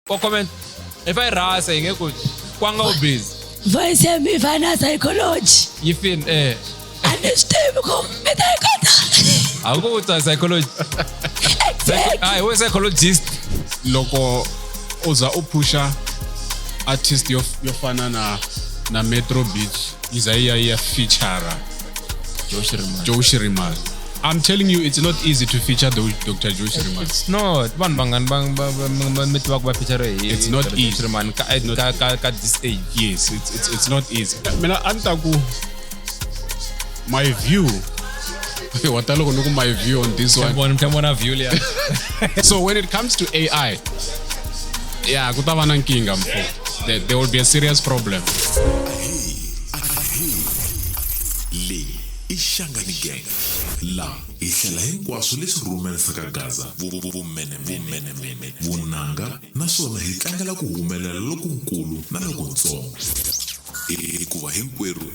Wa comment if I rasa hi nge ku kwanga u busy. Voice ya mi fana psychology. Yi fin eh. A ni swi tivi ku mi ta yi kota. A ku ta psychology. Exactly. Ah, we psychologist. Loko u za u phusha artist yo fana na Metro Beach yi za yi ya yi ya feature Joe Shirimani. Joe Shirimani. I'm telling you, it's not easy to feature the Dr. Joe Shirimani. It's not. Vanhu vangani va mi tivaka va feature hi It's not Dr. easy. Shirimani ka this age. Yes, it's not easy. Mina a ni ta ku my view. Wa ta loko ni ku my view on this one. Vona mi vona view liya. So when it comes to AI, yeah, ku ta va na nkingha mfo. There will be a serious problem. Leyi i Shangani Gang. La hi hlela hinkwaswo leswi rhumerisaka Gaza, vumenemene, vunanga, naswona hi tlangela ku humelela lokunkulu na lokuntsongo. Hikuva hinkwerhu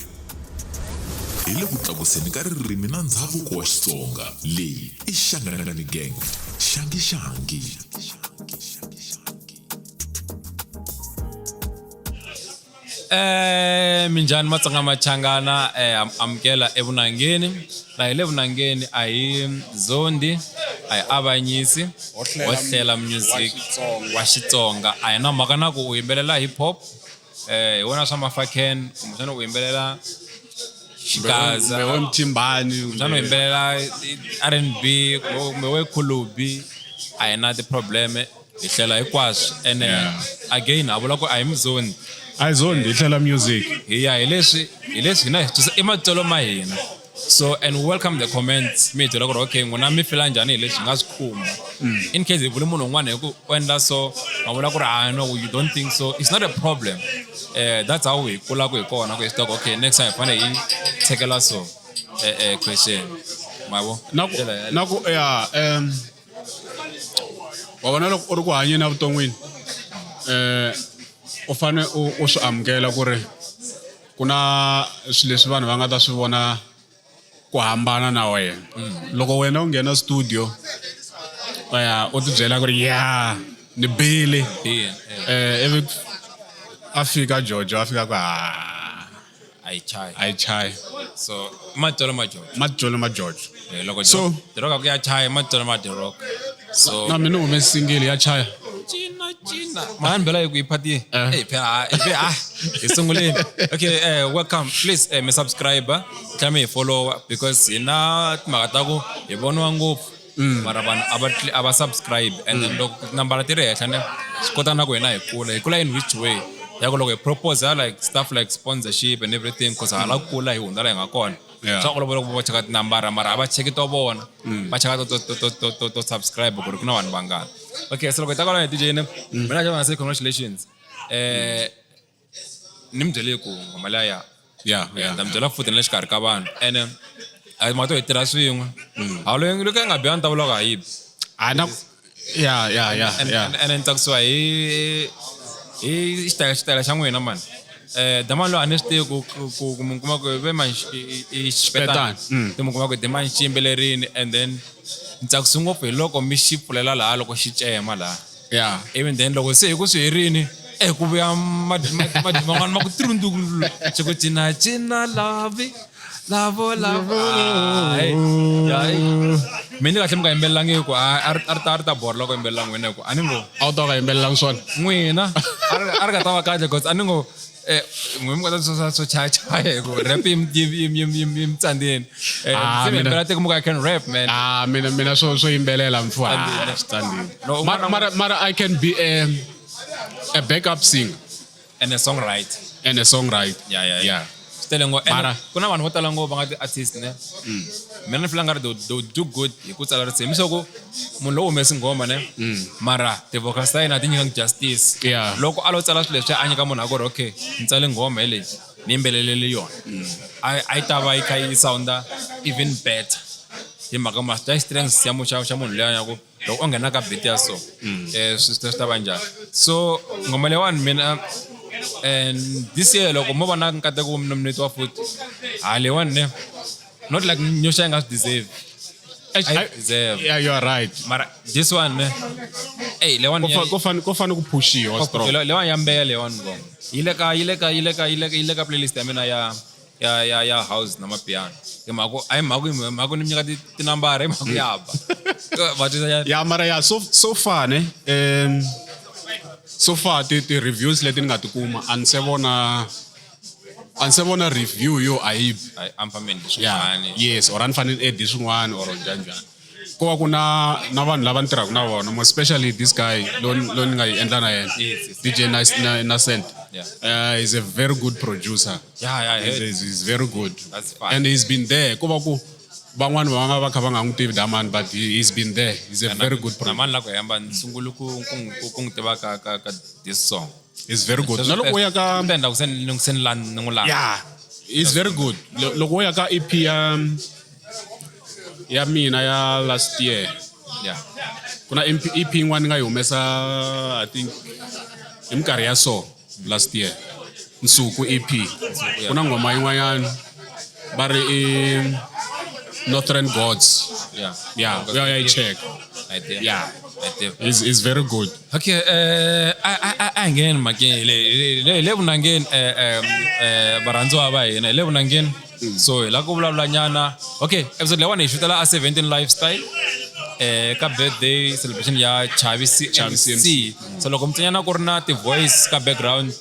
hi le ku tlakuseni ka ririmi na ndzhavuko wa Xitsonga. Leyi i Shangani Gang. Xangi xangi. Minjhani Matsonga Machangana, amukela evunangeni. La hi le vunangeni a hi zondi, a hi avanyisi, ho hlela music wa Xitsonga. A hi na mhaka na ku u yimbelela hip hop, hi wona swa Mafaken, kumbexana u yimbelela Xigaza, Kumbe we Mthimbani, kumbexana u yimbelela R&B, kumbe we Khulubi, a hi na ti-problem, hi hlela hinkwaswo. And again, ha vula ku a hi mizoni. A hi zondi, hi hlela music. Hi ya hi leswi hina hi twisa i matolo ma hina. So, and we welcome the comments. Mi hi byela ku ri, okay, n'wina mi fila njhani hi leswi hi nga swi khumba. In case hi vule munhu un'wana hi ku u endla so, ma vula ku ri, no, you don't think so. It's not a problem. That's how hi kulaka hi kona, ku hi swi tiva ku, okay, next time hi fanele hi tshekela so, question. Ma vo? Na ku, Ndlela yaleyo. na ku, ya, wa vona loko u ri ku hanyeni evuton'wini, u fane u swi amukela ku ri ku na swilo leswi vanhu va nga ta swi vona ku hambana na wena. Loko wena u nghena studio, ya, u tibyela ku ri, ya, ni bile. Bile, yeah. Ivi a fika Jojo, a fika ku, ha, A yi chayi. A yi chayi. So, matolo ma Jojo. Matolo ma Jojo. Loko So Diroka ku ya chaya, matolo ma Diroka. So na mina hume single ya chaya. Cina, cina. Mani bela ku ipati. Eh, phela, eh, ah, hi sunguleni. Okay, welcome. Please, mi subscribe, tlhela mi hi follow because hina timhaka ta ku hi voniwa ngopfu. Mara vanhu a va a va subscribe and then loko nambara ti ri henhla ne swi kota na ku hina hi kula. Hi kula in which way? Ya ku loko hi propose like stuff like sponsorship and everything, because hala kula hi hundza la hi nga kona. Swa olova loko va cheka tinambara, mara a va cheki to vona. Va cheka to subscribe ku ri ku na vanhu vangani. Okay, so loko hi ta kwala hi DJ ne, mina xa say congratulations. Ni mi byele ku ngoma liya ya. Ni ta mi byela futhi na le xikarhi ka vanhu. Ene a hi mhaka to hi tirha swin'we. Ha loyi loko a nga bihangi ni ta vula ku a yi bi. A na ya, ya, ya, And ya. ni tsakisiwa hi xitayele xa n'wina mani. Damani loyi a ni swi tivi ku mi kuma ku ve mani i Xipetana. Xipetana, Ti mi kuma ku Damani xi yimbelerini and then ni tsakisiwe ngopfu hi loko mi xi pfulela laha loko xi cema laha. Even then loko se hi ku swi herini, ku vuya madi man'wana ma ku trundukululu. Xi ku cina, cina, lavi, lavo, lavo. Hayi, ya, hey. Mina kahle mi nga yimbelelangi hi ku, a ri, a ri ta, a ri ta borha loko yimbelela n'wina hi ku, a ni ngo A wu ta ka yimbelelangi swona? N'wina, a ri nga ta va kahle because a ni ngo, n'wina mi kota swo chaya chaya hi ku rap yi mi tsandzeni. Se mi yimbelela tiko mi ku I can rap, man. Mina swo yimbelela mfo, Tsandzeni. swi tsandzeni. No, un'wana na Mara I can be a backup singer. And a songwriter. And a songwriter. Yeah, yeah, yeah. Yeah. Swi tele ngopfu. And Mara ku na vanhu vo tala ngopfu va nga ti-artist, ne? Mina ni feel nga ri they do good hi ku tsala risimu. Leswaku munhu lowu humesi nghoma, ne? Mara ti-vocals ta yena a ti nyikangi justice. Loko a lo tsala swilo leswiya a nyika munhu a ku ri, okay, ni tsale nghoma hi leyi, ni yimbelelele yona. A yi ta va yi kha yi sound-a even better. Hi mhaka ma swi strengths ya xa munhu luya ya ku loko u nghena ka beat ya so, swi ta va njhani. So nghoma leyiwani mina, and this year loko mo va na nkateko wo nominate wa futhi, ha leyiwani ne, not like Nyosha yi nga swi deserve. I I deserve. Yeah, you are right. Mara this one ne, Ey, leyiwani Ko fane ku pushiwa strong. Leyiwani ya mbeya leyiwani ngoma. Yi le ka yi le ka yi le ka yi le ka yi le ka playlist ya mina ya house na mapiano. Hi mhaka ku a hi mhaka ku mhaka ku ni mi nyika tinambara hi mhaka ku ya ba. Va twisisa ya Ya mara ya so far ne. So far ti reviews leti ni nga ti kuma a ni se vona a ni se vona review yo a yi Hayi, a ni fambeni yeah swin'wana. Yes, or a ni fanele ni add swin'wana or njhani njhani. Ko va ku na vanhu lava ni tirhaka na vona, more especially this guy loyi ni nga yi endla na yena. Yes. DJ Nascent. Yeah. He's a very good producer. Yeah, He's very good. That's fine. And he's been there. Ko va ku van'wani va nga va kha va nga n'wi tivi Daman, but he's been there. He's a very good Na producer. mani la ku hemba ni sungule ku n'wi tiva ka this song. He's very good. Na loko u ya ka Swi ta endla ku se ni se ni ni n'wi landa. Yeah, he's very good. Loko u ya ka EP ya mina ya last year. Yeah. Ku na EP yin'wana ni nga yi humesa, I think hi minkarhi ya so last year. Nsuku EP. Ku na nghoma yin'wanyana va ri i Northern Gods. Yeah. Yeah, we are check. Idea. Yeah. Idea. Is very good. Okay, a hi ngheni mhakeni le vunangeni varhandziwa va hina hi le vunangeni. So hi lava ku vulavula nyana. Okay, episode leyiwani hi xutela a 17 lifestyle ka birthday celebration ya Chavi CMC. Chavi CMC. So loko mtsinyana ku ri na ti-voice ka background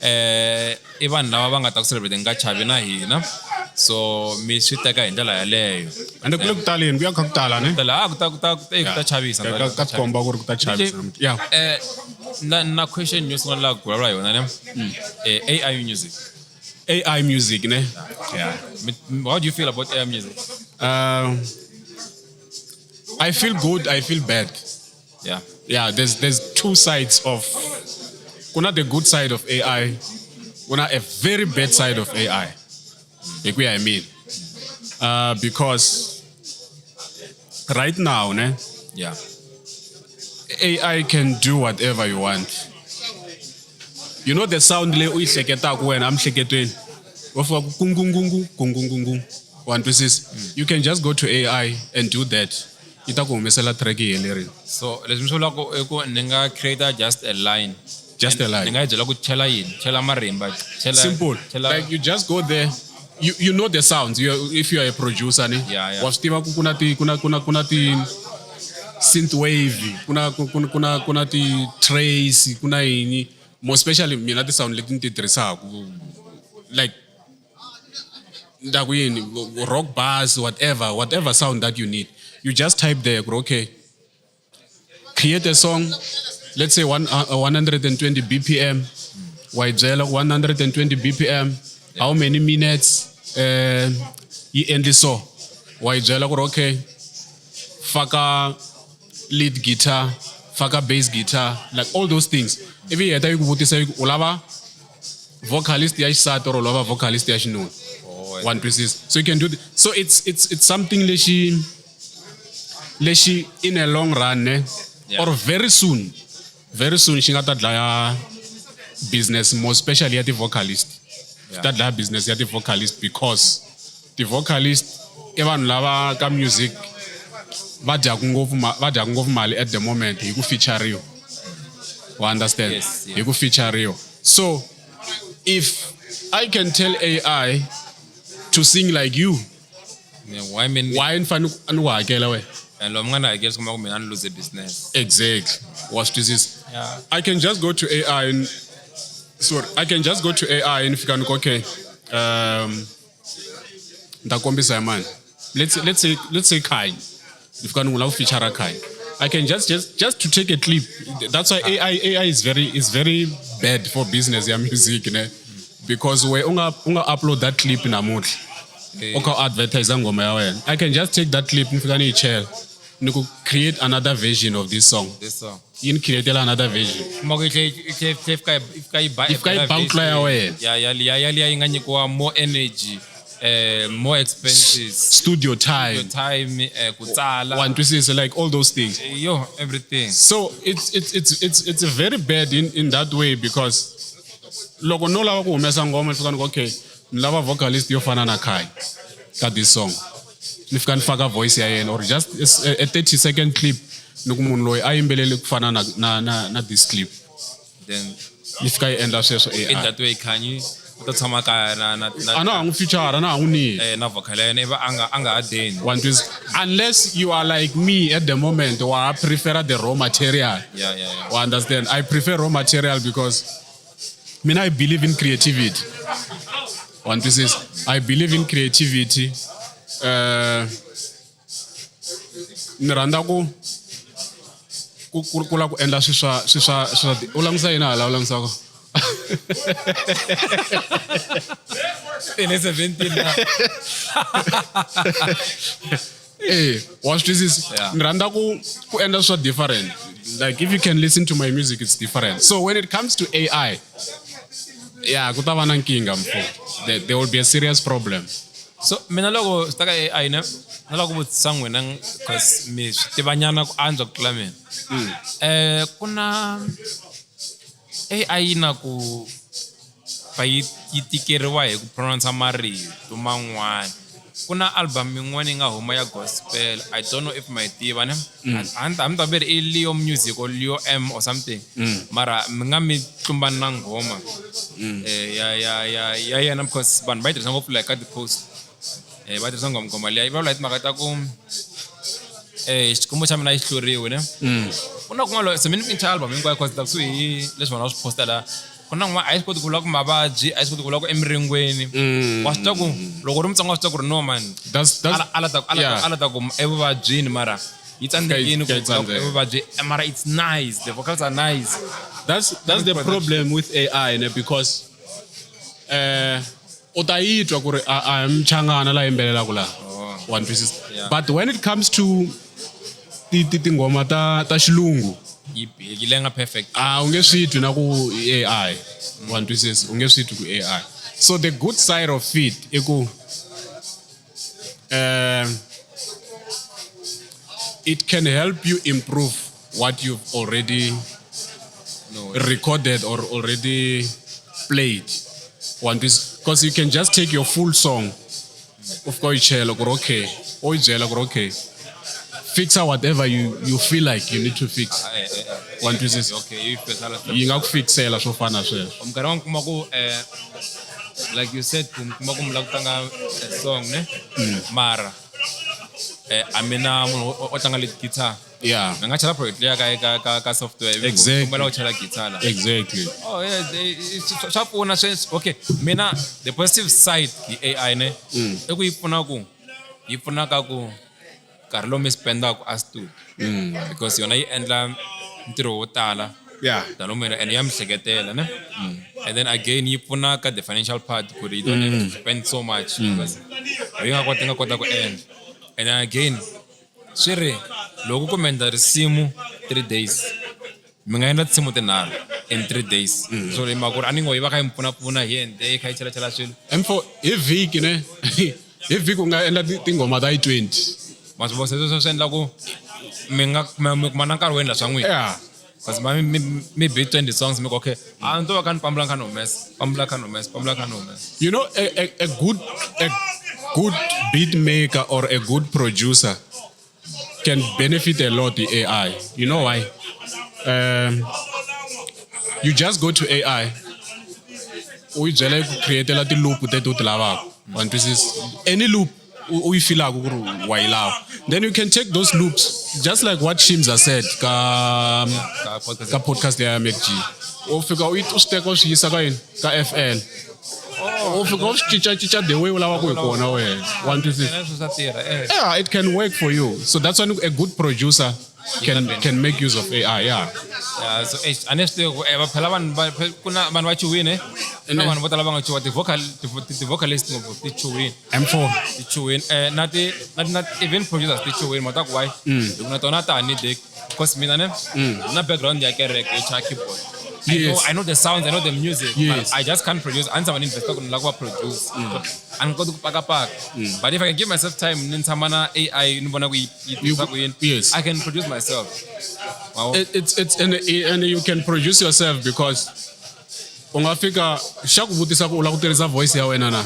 i vanhu lava va nga ta ku celebrate ka Chavi na hina. So mi swi teka hi ndlela yaleyo. Ende ku le ku taleni, ku ya kha ku tala ne? Tala, ah, ku ta chavisa. Ka tikomba ku ri ku ta chavisa. Yeah. Na question yo sungula la ku vulavula yona ne? AI music. AI music ne? Yeah. How do you feel about AI music? I feel good, I feel bad. Yeah. Yeah, there's two sides of kuna the good side of AI, kuna a very bad side of AI. Hi ku ya hi mina. Because right now, ne? Yeah. AI can do whatever you want. You know the sound le u yi hleketaka wena emiehleketweni. Wa fika ku kungungungu, kungungungu. Wa twisisa? You can just go to AI and do that. Yi ta ku humesela track yi helerile. So leswi mi swi vulaka i ku ni nga create just a line. Just a line. Ni nga yi byela ku chela yini? Chela marimba, chela Simple. Chela Like you just go there. You know the sounds. If you are a producer, ne? Yeah, yeah. Wa swi tiva ku kuna ti, kuna, kuna, kuna ti synth wave, kuna, kuna, kuna, kuna ti trace, kuna yini. More especially mina ti sound leti ni ti tirhisaka. Like nda ku yini, rock bass, whatever sound that you need. You just type there, okay, create a song, let's say 120 BPM. Wa yi byela 120 BPM, how many minutes, yi endli so. Wa yi byela ku ri okay, faka lead guitar, faka bass guitar, like all those things. Ivi yi heta yi ku vutisa yi ku u lava vocalist ya xisati or u lava vocalist ya xinuna. Oh, One pieces. So you can do so it's something lexi in a long run, ne? Yeah. Or very soon, very soon xi nga ta dlaya business, more especially ya ti-vocalist. Yeah. Ta dlaya business ya ti-vocalist because ti-vocalist i vanhu lava ka music va dyaku ngopfu va dyaku ngopfu mali at the moment hi ku featuriwa. Wa understand? Yes, yeah. Hi ku featuriwa. So if I can tell AI to sing like you, Yeah, why mean why ni fanele ni ku hakela wena? And loko mi nga ni hakeli swi komba ku mina ni lose business. Exactly. Wa swi twisisa? Yeah. I can just go to AI and sorry, I can just go to AI and fika ni ku okay, ni ta kombisa hi mani. Let's say Kanye. Ni fika ni n'wi lava ku feature Kanye. I can just to take a clip. That's why AI is very bad for business ya music, ne? Because we unga upload that clip namuntlha. Eh. U kha u advertise ngoma ya wena. I can just take that clip ni fika ni yi chela. Ni ku create another version of this song. This song. Yi ni create another version. Kuma ku yi tlhe yi tlhe yi tlhe yi fika yi fika yi ba Yi fika yi ba ku tlula ya wena. Ya, ya, ya, ya liya yi nga nyikiwa more energy, more expenses. Studio time. Studio time, ku tsala. Wa twisisa, like all those things. Yo, everything. So it's very bad in that way because loko no lava ku humesa ngoma ni fika ni ku okay, ni lava vocalist yo fana na Kanye ka this song. Ni fika ni faka voice ya yena or just a 30-second clip ni ku munhu loyi a yimbeleli ku fana na this clip. Then Yi fika yi endla sweswo in AI. that way Khanyi u ta tshama kaya na A na ha n'wi feature, a na ha n'wi need. Na vocal ya yena ivi a nga ha deni. One twist. Unless you are like me at the moment, or I prefer the raw material. Yeah. You understand? I prefer raw material because I mean, I believe in creativity. One this is I believe in creativity. Ni rhandza ku lava ku endla swi swa u langutisa yini hala u langutisa ku Tene 17 na. Wa swi twisisa? Yeah. Ni rhandza ku endla swa different. Like if you can listen to my music, it's different. So when it comes to AI, yeah, ku ta va na nkingha mfo. There will be a serious problem. So mina loko swi ta ka AI ne, na lava ku vutisa n'wina cause mi swi tiva nyana ku antswa ku tlula mina. Ku na AI yi na ku va yi tikeriwa hi ku pronounce marito man'wana. Ku na album yin'wana yi nga huma ya gospel, I don't know if ma yi tiva ne. A ni ta ve ri i Leo Music or Leo M or something, mara mi nga mi tlumbani na nghoma ya yena because vanhu va yi tirhisa ngopfu like ka ti-post. Va tirhisa nghoma liya yi vulavula hi timhaka ta ku xikwembu xa mina yi hluriwe ne. Ku na kun'wana se mi ni album hinkwayo cause ta kusuhi hi leswi vanhu va swi posta laha. Ku na kun'wana a yi swi koti ku vula ku mavabyi, a yi swi koti ku vula ku emiringweni. Wa swi twa ku loko u ri Mutsonga wa swi twa ku ri no man, ala ta ku evuvabyini mara yi tsandzekini ku Ka yi vula ku tsandzeka. evuvabyi, mara it's nice, the vocals are nice. That's the problem with AI ne, because u ta yi twa ku ri a hi Mchangana la yimbelelaka laha. Wa twisisa? Yeah. But when it comes to ti tinghoma ta xilungu, yi lenga perfect. A u nge swi twi na ku i AI. Wa twisisa? U nge swi twi ku AI. So the good side of it i ku it can help you improve what you've already No. recorded or already played. Because you can just take your full song, of course, u ku ri okay, u yi byela ku ri okay, fix whatever you feel like you need to fix. Wa twisisa? Okay, yi fixela. Yi nga ku fixela swo fana na sweswo. Minkarhi wa kuma ku like you said, ku mi kuma ku mi lava ku tlanga a song ne, mara a mi na munhu o tlanga lead guitar, mi nga chela project liya ka software ivi ku kombela u chela guitar la. Oh yeah, swa pfuna sweswi. Okay, mina the positive side hi AI ne, i ku yi pfuna ka ku nkarhi lowu mi spendaka a studio, because yona yi endla ntirho wo tala than lomu and ya mi hleketela ne. And then again yi pfuna ka the financial part ku ri you don't have to spend so much because yi nga kota ku endla. And then again swi ri loko ku mi endla risimu 3 days, mi nga endla tinsimu tinharhu in 3 days. So hi mhaka ku ri a ni ngo yi va kha yi mi pfunapfuna here and there, yi kha yi chelachela swilo. M4, hi vhiki ne, hi vhiki u nga endla tinghoma ta yi 20. Ma swi vona, sweswo swi endla ku mi nga mi kuma na nkarhi wo endla swa n'wina, because ma mi bi 20 songs, mi ku okay, a ni to va kha ni pambula kha ni humesa, pambula kha ni humesa, pambula kha ni humesa. You know, a good beat maker or a good producer can benefit a lot the AI. You know why? You just go to AI, u yi byela ku createla ti-loop teti u ti lavaka. Wa twisisa? Any loop u yi feelaka ku ri wa yi lava, then you can take those loops, just like what Shimza said ka Ka podcast. Ka podcast ya McG. U fika u swi teka u swi yisa ka yini, ka FL, u fika u swi cincacinca the way u lavaka hi kona wena. Wa twisisa? Ene swi swa tirha. Yeah, it can work for you. So that's when a good producer can make use of AI, yeah. Yeah, so a ni swi tivi ku phela vanhu ku na vanhu va chuhile, ku na vanhu vo tala va nga chuha, ti-vocal ti-vocalist ngopfu ti chuhile. M4. Ti chuhile, na even producers ti chuhile mata ku why, hi ku na tona ta ha need, because mina ne na background ya kereke yo chaya keyboard. I know, I know the sounds, I know the music, but I just can't produce. A ni tshama ni investa ku ni lava ku va produce. A ni koti ku pakapaka. But if I can give myself time, ni tshama na AI, ni vona ku yi tirhisa ku yini, I can produce myself. Wow. It, it's and you can produce yourself because u nga fika xa ku vutisa ku u lava ku tirhisa voice ya wena na.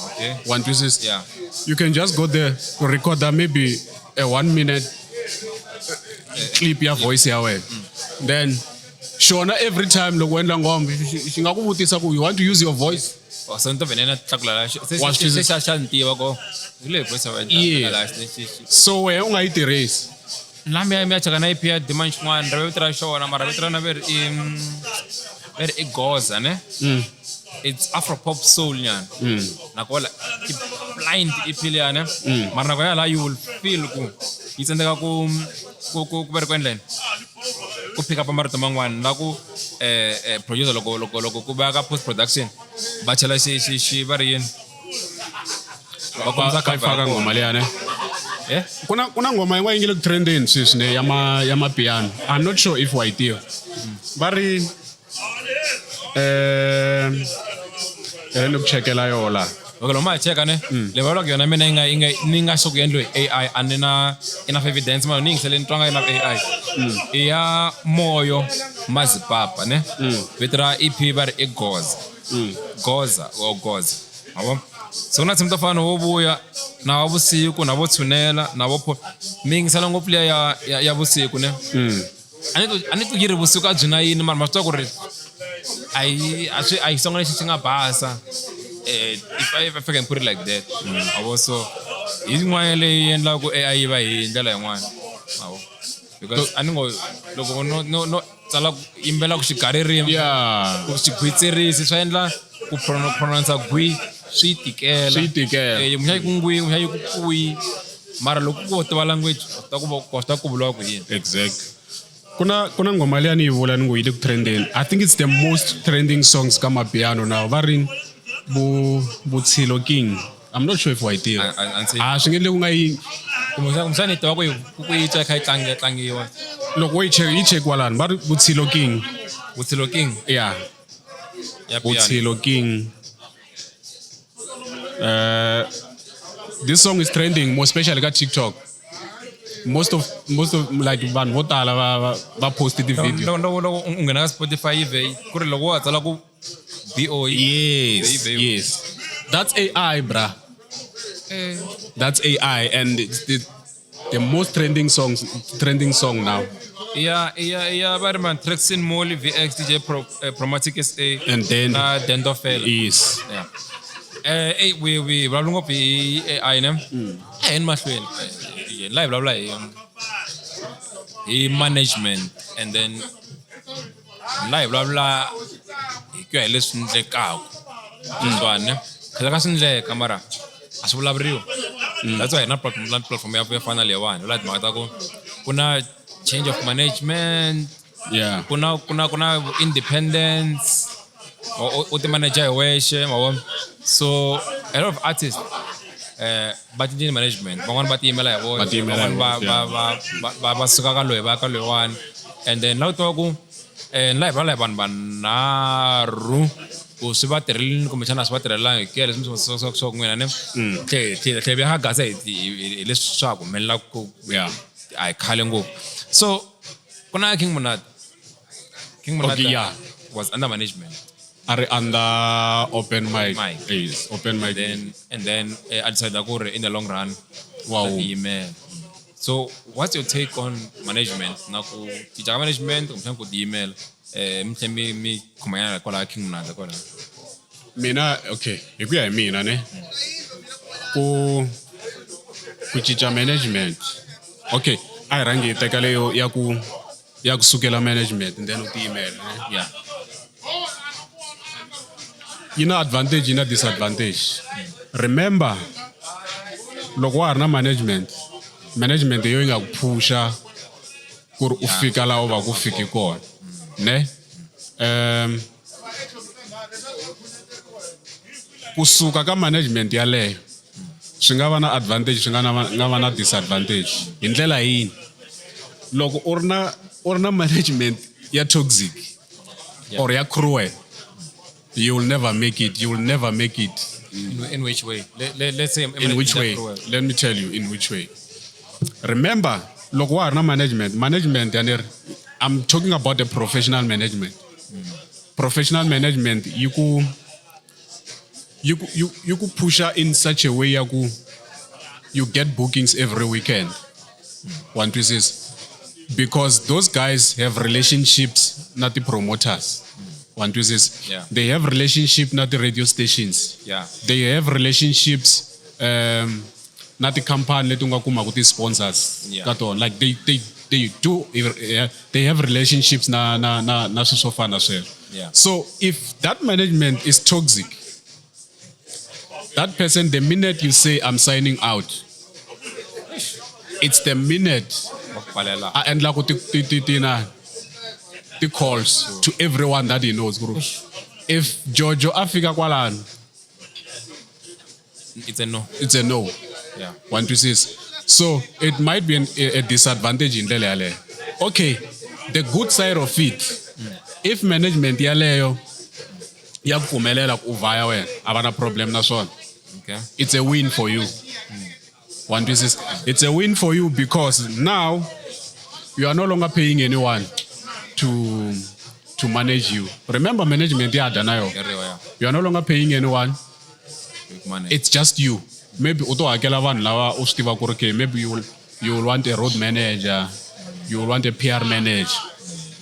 Okay. Wa ni twisisa? Yeah. You can just go there to record that maybe a 1 minute clip ya voice ya wena. Then xona every time loko u endla nghoma xi nga ku vutisa ku you want to use your voice. Oh, so ni to vhele na tlakula la se Wa se swi se xa xa ni tiva ko hi le voice ya wena Yeah. la xi So wena u nga yi tirhisi. La mi ya cheka na EP ya Demand xin'wana ra vito ra xona mara vito ra na ve ri i Goza ne. It's afro pop soul nyana. Nakona i blind EP liya ne. Mara nakona la you will feel ku yi tsandzeka ku ve ri ku endleni ku pick up marito man'wana la ku producer loko ku va ka post production va chela xi va ri yini va kombisa Va yi cover faka ya kona. Nghoma liya ne. Eh? Ku na nghoma yin'wana yi nge le ku trendeni sweswi ne ya mapiano. I'm not sure if wa yi tiva. Va ri ri ni ku chekela yoho laha. Okay, loko ma ha cheka ne le vulavulaka yona mina yi nga ni nga sure ku endliwe hi AI, a ni na enough evidence mara ni yingisele ni twanga enough AI i ya Moyo Mazipapa ne. Vito ra EP va ri i Goza, Goza or Goza ma. So ku na tinsimu to fana na wo vuya na wa vusiku na vo tshunela na vo pho mi yingisela ngopfu liya ya vusiku ne. A ni twi yi ri vusiku a byi na yini mara ma swi tiva ku ri a yi a swi a yi xitsonga lexi xi nga basa, if I can put it like that avo. So hi yin'wana leyi endlaka ku AI yi va hi ndlela yin'wana avo because a ni ngo loko no tsala ku yimbela ku xigaririmi ku xigwitsirisi swa endla ku pronounce gwi swi yi tikela. Swi yi tikela. Eh, kumbexana yi ku ngwi, kumbexana yi ku kui mara loko ku tiva language wa swi tiva ku vuriwa ku yini. Exactly. Ku na nghoma liya ni yi vula ni ngo yi le ku trendeni. I think it's the most trending songs ka mapiano now. Va ri Vutshilo King. I'm not sure if wa yi tiva. A A swi nge le ku nga yi Kumbexana ni tiva ku yi twa yi kha yi tlangiwa. Loko wo yi check yi check kwalano va ri Vutshilo King. Vutshilo King. Yeah. Ya piano. Vutshilo King. This song is trending more especially ka TikTok. Most of like vanhu vo tala va post ti-video. Loko u nghena ka Spotify yi vhe ku ri loko wa ha tsala ku bo yi Yes, Ve- yes. That's AI, bruh. That's AI, and it's the most trending song now. I ya va ri man Trexin Molly VX DJ Pro, Promatic SA And then na Dendofela. Yes. Yeah. Eh we vulavula ngopfu hi AI ne. A hi ni mahlweni. La hi vulavula hi management and then la hi vulavula hi ku ya hi leswi endlekaka sweswiwani ne khale ka swi endleka mara a swi vulavuriwa. That's why hi na platform ya fana na leyiwani vula timhaka ta ku na change of management, ku na independence u ti manager hi wexe ma vona. So a lot of artists va cincile management, van'wani va tiyimela hi voxe, Va tiyimela hi van'wani va voxe, va va suka ka loyi va ya ka loyiwani and then la u tiva ku la hi vulavula hi vanhu vanharhu ku swi va tirhelini kumbexana a swi va tirhelanga hi ku ya leswi mi swi swa n'wina ne tlhe vuya ka Gaza hi leswi swa ha ku humelela ku a hi khale ngopfu. So ku na King Monada. King Monada Okay, yeah. was under management. A ri under Open Mic. Mic. Yes, Open Mic. Then a decide ku ri in the long run Wow. ta tiyimela. So what's your take on management na ku cinca ka management kumbexana ku tiyimela? Mi tlhe mi khomanyana kwalaha King Monada kwalaha. Mina, okay, hi ku ya hi mina ne ku cinca management, okay, a hi rhangi hi teka leyo ya ku sukela management and then u tiyimela ne. Yi na advantage, yi na disadvantage. Remember loko wa ha ri na management, management yo yi nga ku phusha ku ri u fika laha u va ku fiki kona ne. Kusuka ka management yaleyo swi nga va na advantage, swi nga va na disadvantage hi ndlela yini? Loko u ri na management ya toxic or ya cruel, you will never make it, you will never make it. In which way? Let's say In which way? Let me tell you in which way. Remember loko wa ha ri na management, management ya ni ri I'm talking about the professional management. Professional management yi ku Yi ku pusha in such a way ya ku you get bookings every weekend. Wa ni twisisa? Because those guys have relationships na ti-promoters. Wa ni twisisa? Yeah. They have relationship na ti-radio stations. Yeah. They have relationships na ti-company leti u nga kumaka ti-sponsors Yeah. ka tona. Like they do, yeah, they have relationships na swilo swo fana na sweswo. Yeah. So if that management is toxic, that person, the minute you say I'm signing out, it's the minute Va ku pfalela. a endla ku ti calls to everyone that he knows. Guru. If Jojo a fika kwalano, It's a no. it's a no. Yeah. Wa ni twisisa? So it might be a disadvantage hi ndlela yaleyo. Okay, the good side of it, if management yaleyo ya ku pfumelela ku u vhaya wena, a va na problem na swona. Okay. It's a win for you. Wa ni twisisa? It's a win for you because now you are no longer paying anyone to manage you. Remember, management ya dya na yona. Eriwa, yeah. You are no longer paying anyone. Big money. It's just you. Maybe u to hakela vanhu lava u swi tivaka ku ri okay, maybe you will want a road manager, you will want a PR manager.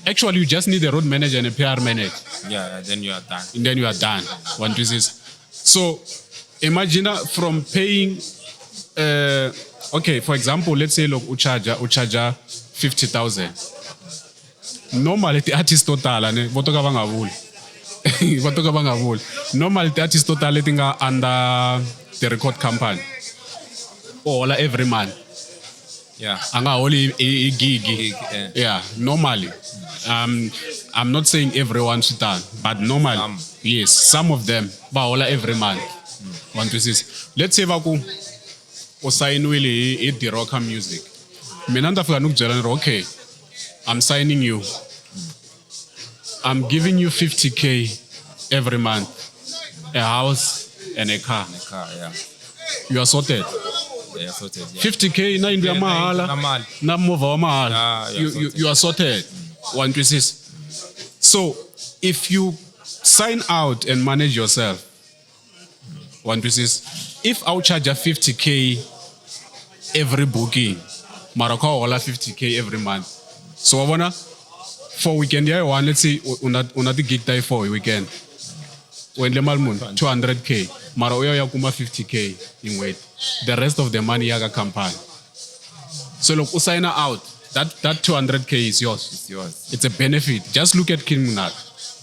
Actually, you just need a road manager and a PR manager. Yeah, yeah, then you are done. And then you are done. One, two, six. So imagine from paying, okay, for example, let's say look, u charge 50,000. Normally, the artist to tala, ne, vo to ka va nga vuli. Va to ka va nga vuli. Normally, the artist to tala leti nga under the record company. U hola every month. Yeah. A nga holi hi gig. Gig, eh. Yeah, normally. I'm not saying everyone swi tano, but normally, Some. yes, some of them va hola every month. One, two, six. Let's say va ku u sayiniwile hi D-Rocker Music. Mina ni ta fika ni ku byela ni ri, okay, I'm signing you. I'm giving you 50K every month, a house and a car. A car, yeah. You are sorted. Yeah, sorted. Yeah. 50K na yindlu ya Yeah, mahala na mali. na movha wa mahala. Yeah, yeah, You sorted. are sorted. One, two, six. So if you sign out and manage yourself, one, two, six. If I charge a 50K every booking, mara kha u hola 50K every month. So wa vona for weekend ya one, let's say una ti gig ta yi 4 hi weekend. U endle mali muni? 200K. Mara u ya u ya kuma 50K hi n'hweti. The rest of the money ya ka company. So loko u sign out, that 200K is yours. It's yours. It's a benefit. Just look at King Monada.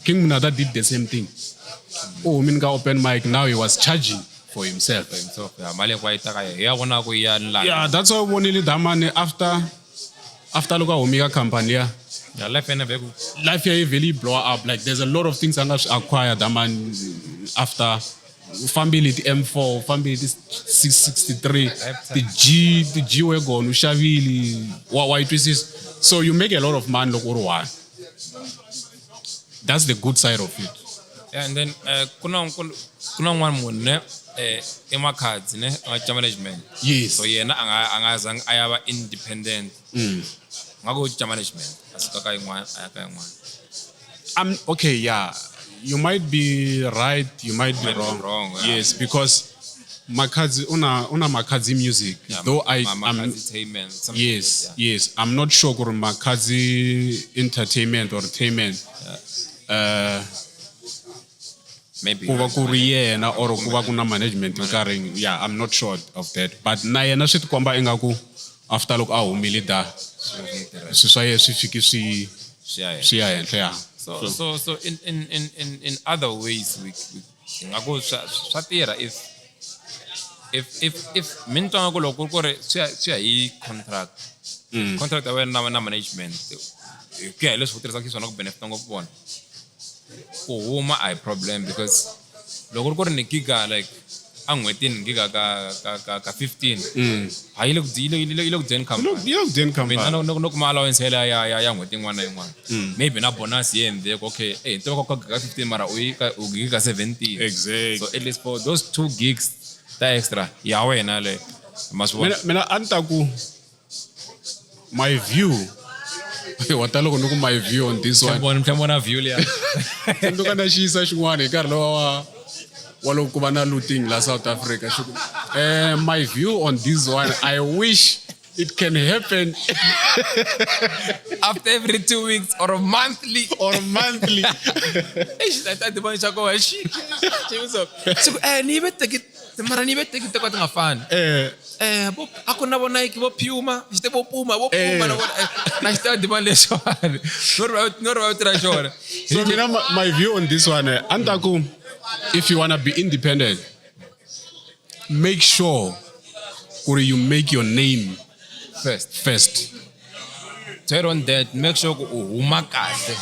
King Monada did the same thing. U humile ka open mic, now he was charging for himself. So, yeah, mali hinkwayo yi ta ka yena. Ya vona ku ya ni laha. Yeah, that's why u vonile Damani after loko a humi ka company ya. Yeah, life ya yena vhe ku Life ya yi vhele yi blow up. Like there's a lot of things a nga swi acquire Damani after u fambile ti M4, u fambile ti 663, ti G wagon u xavile, wa yi twisisa. So you make a lot of money loko u ri one. That's the good side of it. Yeah, and then ku na un'wana munhu ne i Makhadzi ne a nga cinca management. Yes. So yena a nga zangi a ya va independent. Nga ku cinca management a suka ka yin'wana a ya ka yin'wana. I'm okay, yeah. You might be right, you might be Might be wrong. wrong, yeah. Yes, because Makhadzi una Makhadzi music. Yeah, though I I'm Entertainment, something Yes, like that, yeah. yes. I'm not sure kuri Makhadzi Entertainment or Entertainment. Maybe. Ku va ku ri yena or ku va ku na management yo karhi. Yeah, I'm not sure of that. But na yena swi tikomba ingaku after loko a humile da swilo swa yena swi fiki swi Swi ya henhla. swi ya henhla, yeah. So in other ways we hi nga ku swa tirha if mi ni twa nga ku loko ku ri swi ya hi contract. Contract ya wena na management hi ku ya hi leswi u tirhisaka xiswona ku benefit ngopfu vona. Ku huma a hi problem because loko ku ri ni giga like a n'hwetini ni giga ka 15. Ha yi le ku yi le yi le ku dyeni company. Yi le ku dyeni company. Mina no kuma allowance ya n'hweti yin'wana na yin'wana. Maybe na bonus ye endzhaku, okay, eh, ni tiva ka giga 15 mara u yi ka u giga 17. Exactly. So at least for those 2 gigs ta extra ya wena le. Ma swi vona? Mina a ni ta ku my view wa ta loko ni ku my view on this one. Mhlawumbe vona view liya. Tsundzuka na xiyisa xin'wana hi nkarhi lowa wa Wa loko ku va na looting la South Africa xi ku my view on this one, I wish it can happen after every 2 weeks or monthly. Or monthly. Eish, ta ta tivona xa kona xi xi xi ku ni ve teki mara ni ve teki to ka ti nga fani. Vo a ku na vo Nike, vo Puma, xi te vo Puma, vo Puma na vona na xi ta demand lexiwani no ri va tirha xona. So mina my view on this one, antaku if you wanna be independent, make sure kuri you make your name first. First. Turn on that, make sure ku u huma kahle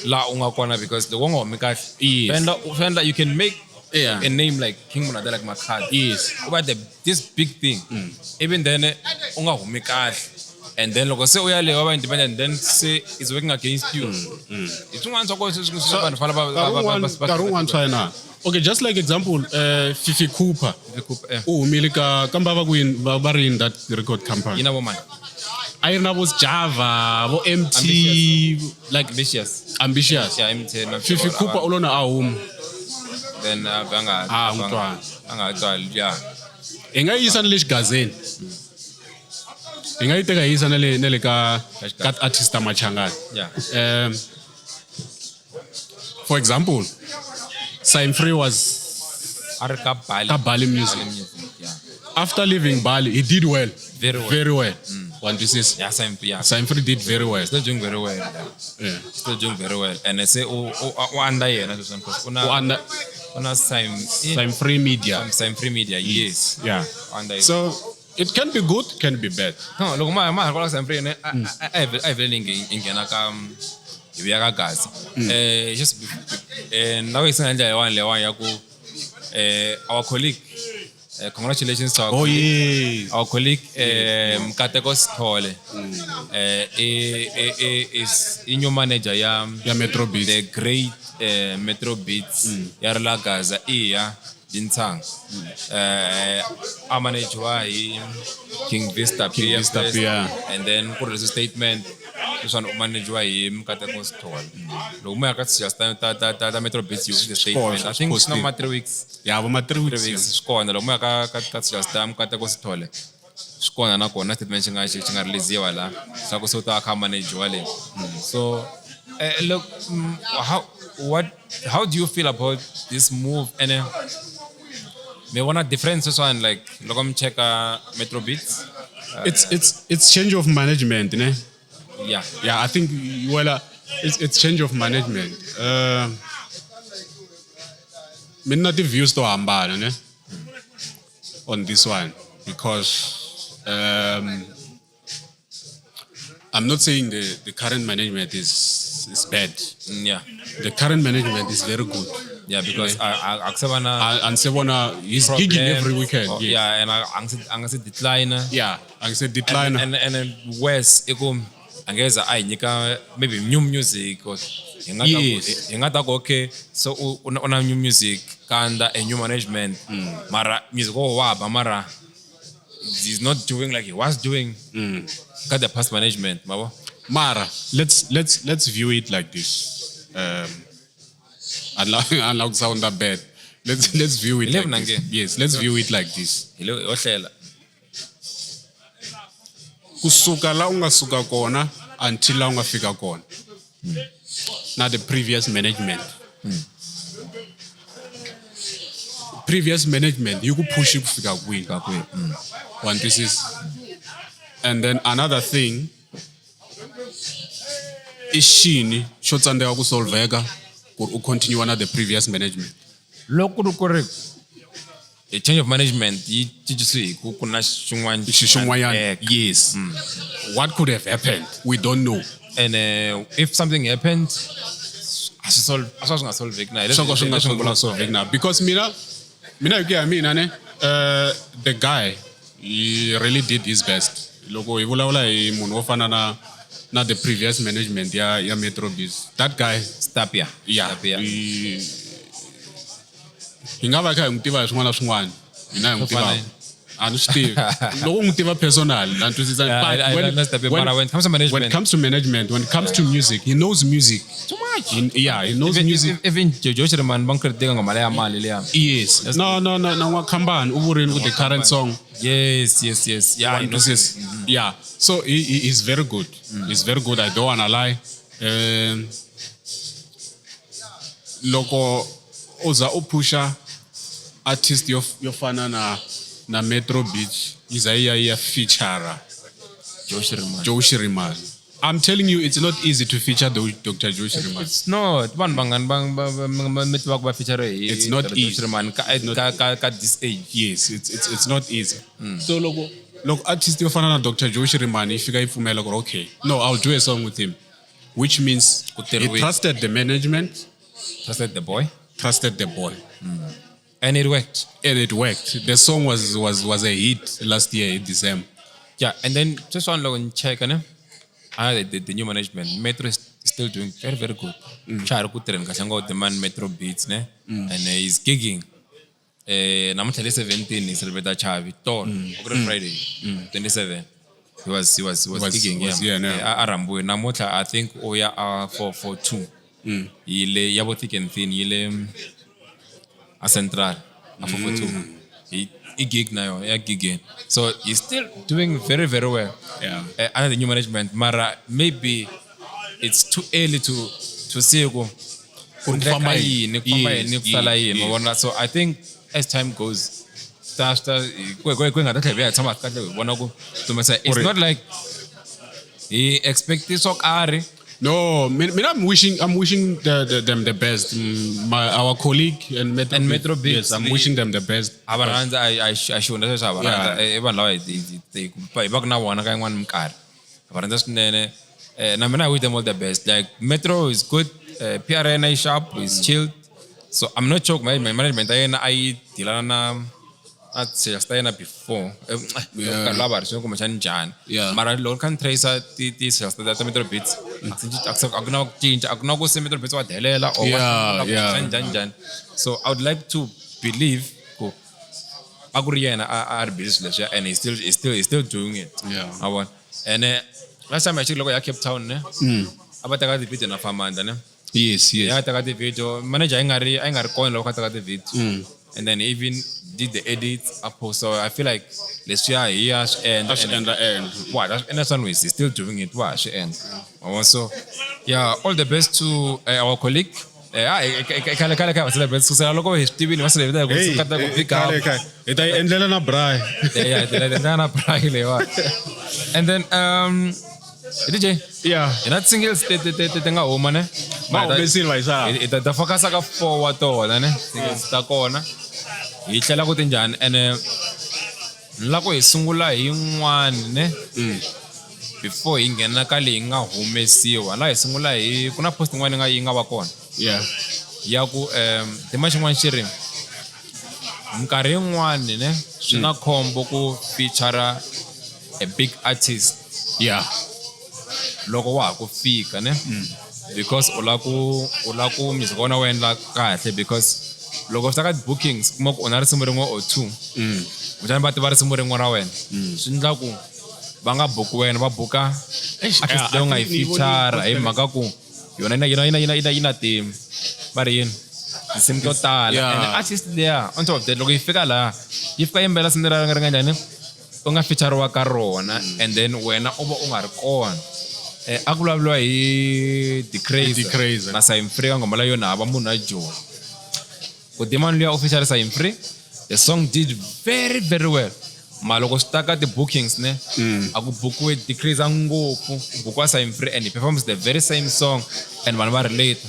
laha u nga kona, because loko u nga humi kahle swi endla you can make a name like King Monada, like Makhadzi, u va the this big thing, even then u nga humi kahle, and then loko se u ya le wa va independent, then se is working against you. Hi swin'wana swa kona sweswi vanhu fanele va Nkarhi nkarhi wun'wani swa yena. Okay, just like example, Fifi Cooper. Fifi Cooper, eh. U humile ka kambe va ku yini va ri yini that record company? Yi na vo mani? A yi ri na vo Java, vo MT. Ambitious. Like Ambitious. Ambitious. Yeah, MT na Fifi Cooper u lo na a huma. Then va nga Ah, n'wi twali. A nga ha twali, yeah. Hi nga yi yisa na le xigazeni, hi nga yi teka hi yisa na le ka artist ta Machangani. For example, Sim Free was A ri ka Bali. Ka Bali Music. Bali Music, yeah. After leaving Bali, he did well. Very well. Very well. Wa twisisa? Yeah, Sim, yeah. Sim Free did very well. Still doing very well, yeah. Still doing very well, and se u under yena sweswi because una U under una Sim Sim Free Media. Sim Free Media, yes. Under yena. So it can be good, can be bad. No, loko ma ha ri kwala Sim Free ne a hi vele hi nghena ka hi vuya ka Gaza, just na ku yisa hi ndlela yin'wana leyiwani ya ku our colleague, congratulations to our colleague, our colleague Mkateko Sithole, is i new manager ya Ya Metro Beats. The great Metro Beats ya ri la Gaza iya Dintshanga, a managiwa hi King Vista. King Vista PFS, P, yeah. And then ku release statement leswaku u managiwa hi Mkateko Sithole. Loko mo ya ka ta Metro Beats, you see the statement. I think swi na ma 3 weeks. Yeah, va ma 3 3 weeks. weeks swi kona. Loko mo ya ka socials ta Mkateko Sithole, swi kona na kona statement xi nga release-iwa la swa ku se u ta va kha managiwa le. So look, how do you feel about this move? And mi vona difference sweswiwani, like loko mi cheka Metro Beats? It's change of management, ne? Yeah. Yeah, I think, well, it's change of management. Mina ti-views to hambana ne on this one, because I'm not saying the current management is bad. The current management is very good. Yeah, because a ku se va na And Sebona, he's gigging every weekend. Oh, yes. Yeah, and a nga se decline. Yeah, I said decline. And worse i ku a nge za a hi nyika maybe new music or hi nga ta ku hi nga ta ku okay, so u na new music kanda a new management, mara music wo wa ba, mara he's not doing like he was doing ka the past management, mabo. Mara, let's view it like this. Unlike sound that bad. Let's view it Hi le like this. vunangeni. Yes, let's view it like this. Hi le ho hlela. Kusuka la u nga suka kona until la u nga fika kona. Na the previous management. Previous management yi ku push ku fika kwini? Ka kwihi? Wa twisisa? And then another thing, i xini xo tsandzeka ku solveka ku ri u continue na the previous management? Loko ku ri a change of management yi cincisiwe hi ku ku na xin'wana Xi xin'wanyana. Eka. Yes, what could have happened, we don't know. And if something happened, a swi solve, a swi nga solveki na hi Swo ka swi nga leswi swi nga solveki na, because mina hi ku ya hi mina ne, the guy, he really did his best. Loko hi vulavula hi munhu wo fana na the previous management ya Metro Biz, that guy Stapia. Yeah. Stapia. Hi nga va hi kha hi n'wi tiva hi swin'wana na swin'wana, hina hi n'wi Swo fana tivaka. A ni swi tivi. Loko u n'wi tiva personal, na twisisa. Yeah, But I understand, mara when it comes to management- when it comes to management, when it comes to music, he knows music. Too much. Yeah, he knows Even, music. even Joe Shirimani va n'wi critica ngoma leya mali leya. Yes. No, N'wakhambani u vurile ku the current song. Yes. Yeah, he knows. Yes. Yeah. So he is very good. He's very good. I don't wanna lie. Loko u za u pusha artist yo fana na Metro Beach, yi za yi ya yi ya feature Joe Shirimani. Joe Shirimani. I'm telling you, it's not easy to feature the Dr. Joe Shirimani. It's not. Vanhu vangani va mi tivaka va feature hi It's not Dr. easy. Joe Shirimani ka this age. Yes, it's not easy. So loko artist yo fana na Dr. Joe Shirimani yi fika yi pfumela ku ri, okay, no, I'll do a song with him, which means Ku he tirhiwile. trusted the management, Trusted the boy. trusted the boy. And it worked. And it worked. The song was a hit last year in December. Yeah, and then just one loko ni cheka ne. The new management, Metro is still doing very, very good. Xa ha ri ku tirheni kahle ngopfu, the man Metro Beats, ne? And he's gigging. Namuntlha le 17 hi celebrate Chavi. Tolo, ku ri Friday, 27. He was gigging, Was yeah. here, yeah. A rhambiwe. Namuntlha, I think u ya, for 2. Yi le, ya vo thick and thin, yi le, a Central, a 442. I gig na yona, ya gigging. So he's still doing very, very well. Yeah. Under the new management, mara maybe it's too early to see ku Ku endleka famba yini. yini, ku famba Yes, yini, ku sala yes, yini, yes. ma vona. So I think as time goes, ta ku nga ta tlhela hi tshama kahle hi vona ku tumesa. It's Uri- not like he expect swo karhi. No, mina, I'm wishing them the best. Our colleague and Metro And Metro Beats, Yes, I'm the- wishing them the best. A va rhandza, a xihundla xexo a va rhandza. Yeah. I vanhu lava hi va ku na vona ka yin'wana minkarhi. Va rhandza swinene. Na mina I wish them all the best. Like Metro is good, PRN is sharp, is chilled. So I'm not sure my management ya yena a yi dealana na sales ta yena before. Yeah. Nkarhi lowu a va ri swin'we kumbexani njhani. Yeah. Mara loko ni kha ni tracer ti sales ta Metro Beats, a ku na ku cinca, a ku na ku se Metro Beats wa delela or wa Yeah, hlamula ku yeah. njhani, njhani, njhani. So I would like to believe ku a ku ri yena a ri busy swilo leswiya and he's still doing it. Yeah. A vona. And last time actually loko ya Cape Town ne, a va teka ti-video na Famanda ne. Yes, yes. Ya teka ti-video, manager a yi nga ri kona loko a teka ti-video. And then even did the edits up. So I feel like leswiya hi ya swi endla. A swi endla, endla. Wa, that's and that's one way he's still doing it. Wa, swi endla. Wa, so yeah, all the best to our colleague. Khale khale va celebrate kusukela loko hi swi tivile va celebrate ku Hey, suka ta ku pick up. khale, khale. Hi ta yi endlela na Bri. Yeah, yeah, hi ta endlela na Bri leyiwani. And then DJ, Yeah. hi na singles ti nga huma ne? Va humesile va yisa. Hi ta focus ka 4 wa tona ne? Singles ta kona. Hi hlela ku ti njhani and ni lava ku hi sungula hi yin'wana ne? Before hi nghena ka leyi nga humesiwa. Laha hi sungula hi ku na post yin'wana yi nga va kona. Yeah. Ya ku tima xin'wana xi ri minkarhi yin'wani ne swi na khombo ku feature a big artist. Yeah. Loko wa ha ku fika ne? Because u la ku music wa wena wu endla kahle because loko swi ta ka bookings kuma ku u na risimu rin'we or two. Kumbexana va tiva risimu rin'we ra wena. Swi endla ku va nga buki wena, va buka Eish, artist yeah, leyi u nga I yi think ni yi vonile feature hi post mhaka ku yona yi na ti va ri yini tinsimu to tala. Yeah. And artist liya on top of that loko yi fika laha yi fika yimbela risimu leri ri nga njhani u nga featuriwa ka rona and then wena u va u nga ri kona. A ku vulavuriwa hi The Crazy The Crazy. na Simon Free ka nghoma leyo na hava munhu a joni. Ku Demon luya u feature Simon Free, the song did very, very well. Ma loko swi ta ka ti-bookings ne, a ku bukiwe The Crazy ngopfu, ku bukiwa Simon Free and he performs the very same song and vanhu va relate.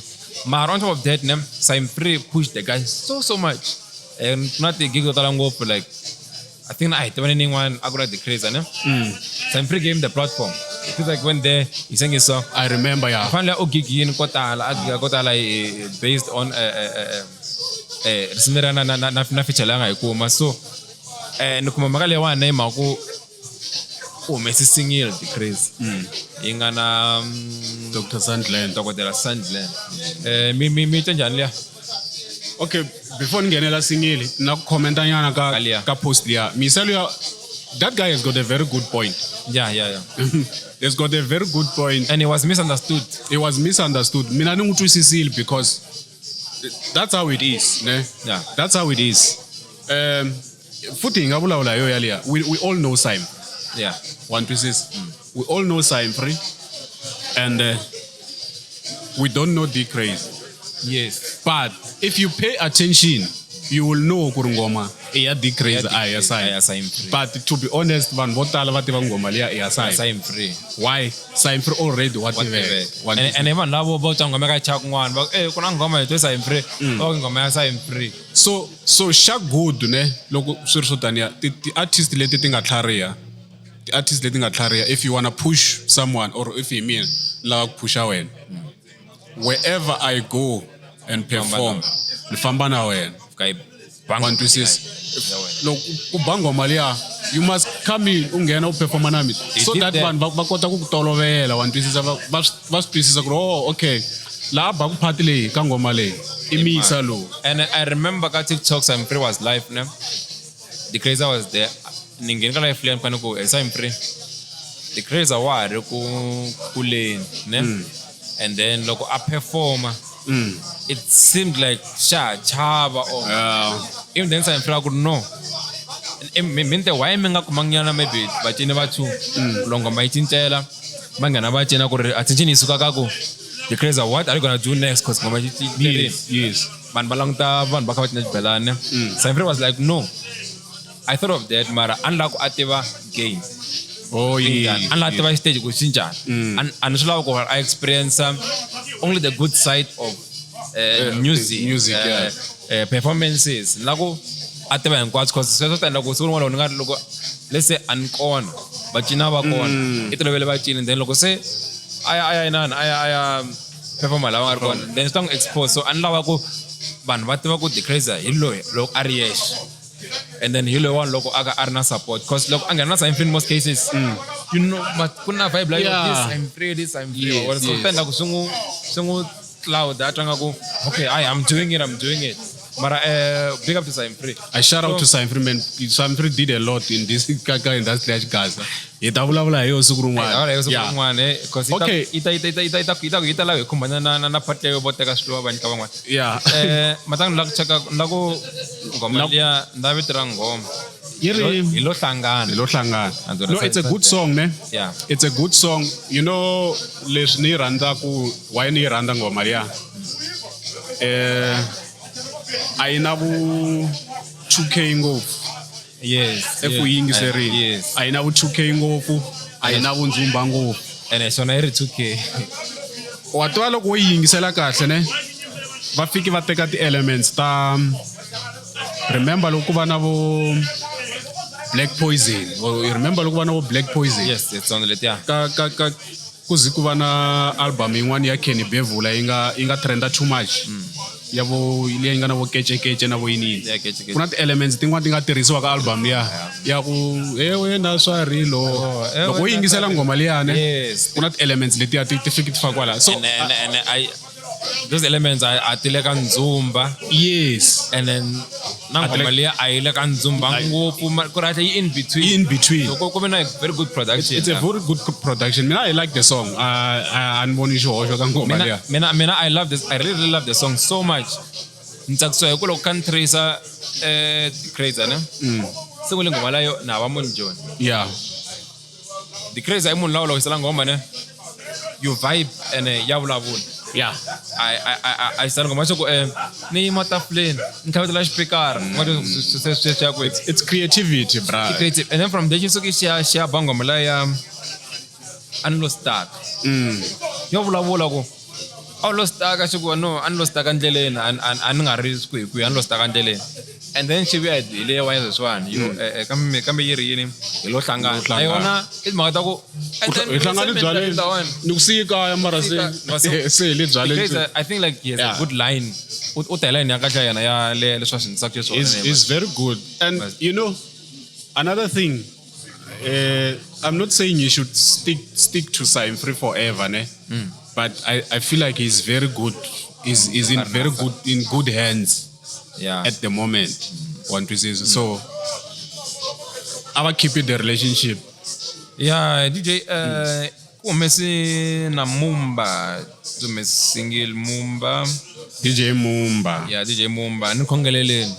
Mara on top of that ne, Simon Free pushed the guy so, so much. And ku na ti-gig to tala ngopfu like I think I tivane ni yin'wana a ku ri The Crazy ne. Simon Free gave him the platform. It feels like when there he sang his song. I remember, yeah. Finally, u gig yini ko tala, a gig ko tala based on risimu leri na feature leyi a nga yi kuma. So ni kuma mhaka leyiwani hi mhaka ku u humese single The Crazy. Yi nga na, Doctor Sandland. Dokodela Sandland. Mi twa njhani liya? Okay, before ni nghenela singili na ku commenta nyana ka Ka liya. ka post liya. Misa luya, that guy has got a very good point. Yeah. He's got a very good point. And he was misunderstood. It was misunderstood. Mina ni n'wi twisisile because that's how it is, ne? Yeah. That's how it is. Futhi hi nga vulavula hi yo yaliya. We all know Simon. Yeah. One pieces. We all know Simon Free, and we don't know D Crazy. Yes. But if you pay attention, you will know ku ri ngoma i ya D Crazy, a hi ya A ya Simon. Simon Free. But to be honest, vanhu vo tala va tiva ngoma liya i ya Simon. Simon Free. Why? Simon Free already wa tiveka. Wa And vanhu lavo vo twa nghoma ka chaka kun'wana va ku, eh ku na nghoma hi twe Simon Free. Va ku nghoma ya Simon Free. So xa good ne loko swi ri swo taniya ti-artist leti ti nga tlhariha, ti-artist leti nga tlhariha, if you wanna push someone or if hi mina ni lava ku pusha wena, wherever I go and perform, ni famba na wena. Fika yi bang. Wa ni twisisa? Ya wena. Loko ku ba nghoma liya, you must come in u nghena u performa na mina He so did that that. vanhu va kota ku ku tolovela. Wa ni twisisa? Va swi twisisa ku ri, oh okay, laha baku phati leyi ka nghoma leyi i Misa lowu. And I remember ka TikTok Simon Free was live ne. The Crazy was there. Ni ngheni ka live leyi ni ku Simon Free. The Crazy wa ha ri ku kuleni ne. And then loko a performa, it seemed like xa chava or even then Simon Free a ku no. Mi te why mi nga kumangi nyana maybe vacini va two loko nghoma yi cincela va nghena va cina ku ri attention yi suka ka ku The Crazy, what are you gonna do next, cause nghoma yi cincerile. Yes. Vanhu va languta vanhu va kha va cina xibelani. Simon Free was like, no, I thought of that, mara a ni lava ku a tiva game. Oh, yes. A ni lava tiva xiteji ku xi njhani. A ni swi lava ku a experience only the good side of music, music, yeah. Performances. Ni lava ku a tiva hinkwaswo cause sweswo swi ta endla ku siku rin'wana loko ni nga ri loko let's say a ni kona, va cina va kona, i tolovele va cina, then loko se a ya a ya inani a ya a ya performa laha va nga ri kona, then swi ta n'wi expose. So a ni lava ku vanhu va tiva ku The Crazy hi loyi loko a ri yexe, and then hi loyiwani loko a ka a ri na support, cause loko a nghena na Simon Free in most cases, you know, but ku na vibe like this I'm free, this I'm free. Yes, Or so yes. swi ta endla ku swi n'wi cloud a twa nga ku okay, I am doing it, I'm doing it. Mara big up to Simon Free. I shout out to Simon Free, man. Simon Free did a lot in this kaka industry ya Gaza. Hi ta vulavula hi yo siku rin'wana. All right, Yeah. rin'wana cause Okay. yi ta yi ta lava hi khumbana na part leyo vo teka swilo va nyika van'wana. Yeah. Matangu la ku cheka la ku nghoma liya nda vito ra nghoma. Yi ri Hi lo hlangana. Hi lo hlangana. And No, it's a good song, ne? Yeah. It's a good song. You know, leswi ni yi rhandzaku, why ni yi rhandza nghoma liya? A yi na vu 2K ngopfu. Yes. If u yingiserile. Yes. A yi na vu 2K ngopfu, a yi na vundzumba ngopfu. Ene xona yi ri 2K. Wa tiva loko wo yi yingisela kahle ne, va fiki va teka ti-elements ta, remember loko ku va na vo Black Poison, or you remember loko ku va na vo Black Poison? Yes, song letiya. Ka ku zi ku va na album yin'wana ya Kenny Bevula yi nga trenda too much, ya vo leyi nga na vo kecekece na vo yinini. Yeah, kecekece. Ku na ti-elements tin'wana ti nga tirhisiwa ka album liya ya ku he wena swa rilo. Eh, Loko u wena yingisela swa nghoma liya ne, Yes. ku na ti-elements letiya ti fiki ti faka kwala, so And I those elements a ti le ka ndzumba. Yes. And then na nghoma liya a yi le ka ndzumba ngopfu, ku ri hatla yi in between. In between. So ku ve na very good production. It's a very good production. Mina I like the song. A ni voni xihoxo ka nghoma mina liya. mina I love this. I really, really love the song so much. Ni tsakisiwa hi ku loko kha ni tracer Crazy ne, siku le nghoma layo na va munhu joni. The Crazy i munhu lawa loko yisela nghoma ne, you vibe and ya vulavula. A yisela nghoma xo ku ni yima tafuleni ni tlhavetela xipikara sweswi ya ku It's creativity, bra. Creative. And then from there xi suke xi ya ba nghoma liya ya a ni lo stuck, yo vulavula ku a wu lo stuck, xi ku no a ni lo stuck endleleni, a ni nga ri kwihi kwihi, a ni lo stuck endleleni. And then xi vuya hi leyi wa sweswiwani yo kambe yi ri yini, hi lo hlangana na hlangana. Yona i timhaka ta ku and then Hi hlangane byaleni ni ku siyi kaya mara se se hi le byaleni. Because I think like he has a good line. U ta hi line ya kahle yena ya le leswi a swi ndlisaka xiswona. Is very good. And you know, another thing, I'm not saying you should stick to Simon Free forever, ne? But I feel like he's very good. He's in very good in good hands. Yeah. At the moment wa twisisa, so a va keep the relationship. Yeah, DJ, ku humesi na Mumba, byi humesi single Mumba. DJ Mumba. Yeah, DJ Mumba ni khongeleleni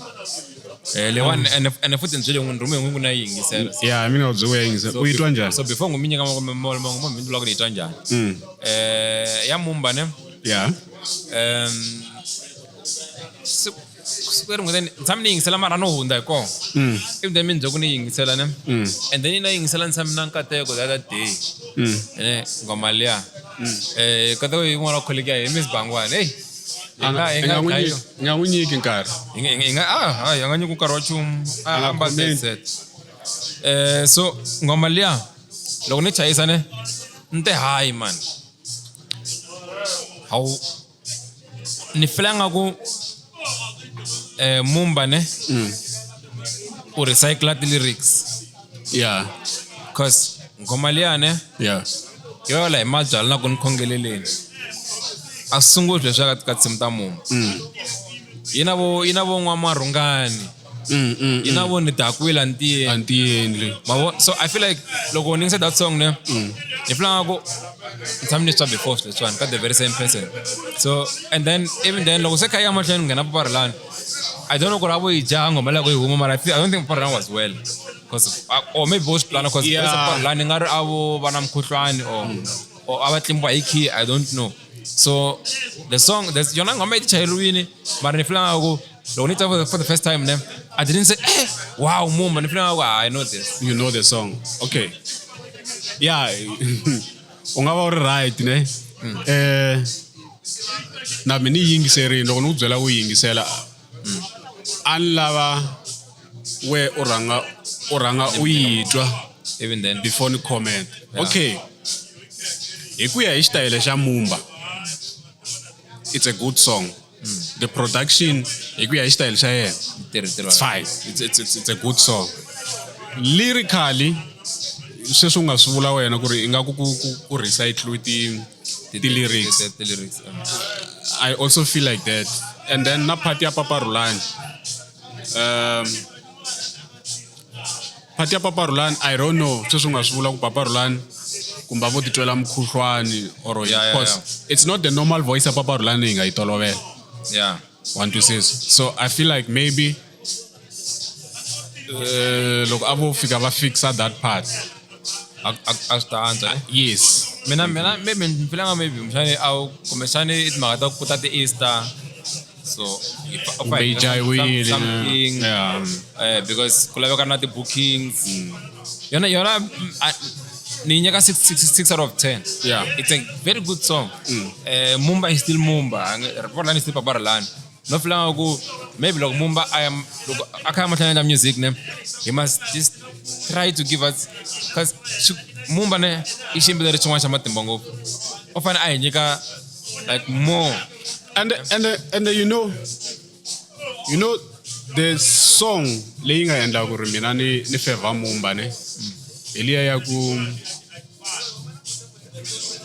leyiwani, ene futhi ni byele n'wini rhume n'wini ku na yi yingisela. Yeah, mina u byi u ya yingisela, u yi twa njhani? So before n'wi mi nyika mo mi vula ku ni yi twa njhani ya Mumba ne. Siku leri n'hweti ni tshame ni yingisela mara no hundza hi kona, ivi then mi ni byela ku ni yingisela ne, and then ni na yingisela ni tshame na Nkateko the other day, ene nghoma liya Nkateko yin'wana wa colleague ya hina, Miss Bangwani, hey, hi nga hi I nga nga n'wi dlayiwa. I nga n'wi nyiki nkarhi. Hi nga ah hayi, a nga nyiki nkarhi wa nchumu, a A nga amba comment. set so nghoma liya loko ni chayisa ne, ni te hayi man, hawu, ni feel nga ku Mumba ne u recycle ti-lyrics, cause nghoma liya ne yi vulavula hi mabyalwa na ku ni khongeleleni, a swi sunguli sweswi ka tinsimu ta Mumba, yi na vo n'wamarhungani, yi na vo ni dakwile antiyeni. Antiyeni. Mavo, so I feel like loko ni yingisa that song ne, ni feel nga ku ni tshame ni swi twa before swilo leswiwani ka the very same person. So and then even then loko se kha yi ya mahlweni nghena Paparulani, I don't know ku ri a vo yi jaha nghoma leyi ku yi huma, mara I don't think Paparulani was well, cause or maybe vo swi plana, cause Paparulani nga ri a vo va na mukhuhlwani or a va tlimbiwa hi key, I don't know. So the song, there's yona nghoma yi ti chayeriwini, mara ni feel nga ku loko ni twa for the first time ne, I didn't say, "Eh, wow, Mumba." Ni feel nga ku, ah, I know this. You know the song. Okay, yeah, u nga va u ri right ne. Na mina ni yingiserini, loko ni ku byela ku yingisela, a ni lava we u rhanga u yi twa even then before ni comment. Okay, hi ku ya hi xitayele xa Mumba, it's a good song. The production, hi ku ya hi xitayele xa yena, tirhi. It's fine, it's a good song. Lyrically, sweswi u nga swi vula wena ku ri ingaku ku recycle ti lyrics. Ti lyrics. I also feel like that. And then na part ya Papa Rulani. Part ya Papa Rulani, I don't know. Sweswi u nga swi vula ku Papa Rulani kumbe a vo titwela mukhuhlwani or because it's not the normal voice ya Papa Rulani hi nga yi tolovela. Wa twisisa? So I feel like maybe loko a vo fika va fixa that part. A swi ta antswa ne? Yes. Mina maybe ni feel nga maybe kumbexani a wu kumbexani i timhaka ta ku kuta ti-Easter, so u Kumbe yi jahiwile. Something. Because ku laveka na ti-bookings, yona ni yi nyika 6 out of 10. It's a very good song. Mumba is still Mumba. Papa is still Papa Rulani. No feel nga ku maybe loko Mumba a ya loko a kha a mahlweni endla music ne, he must just try to give us, cause Mumba ne i xiyimbeleri xin'wana xa matimba ngopfu, u fanele a hi nyika like more. And you know the song leyi nga endla ku ri mina ni favor Mumba ne, hi liya ya ku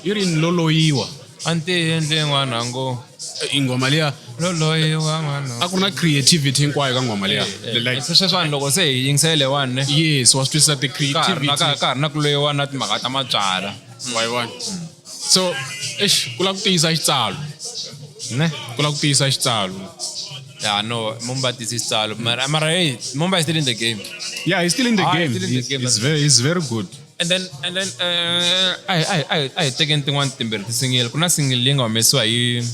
yi ri ni loloyiwa. A ni ti endle n'wana ngo. Ingoma liya. Loloyiwa n'wana. A ku ri na creativity hinkwayo ka ngoma liya, like Sweswiwani loko se hi yingisele leyiwani ne, yes, wa swi twisisa ti ka ha ri na creativity. Ka ha ri na ku loyiwa na timhaka ta mabyala. Wa yi vona? So eish, ku lava ku tiyisa xitsalo. Ne. Ku lava ku tiyisa xitsalo. Yeah, no, Mumba tisi xitsalo, mara hey, Mumba is still in the game. Yeah, he's still in the Ah, game. he's still in the He's, game. he's very good. And then a hi tekeni tin'wani timbirhi ti-single. Ku na single leyi nga humesiwa hi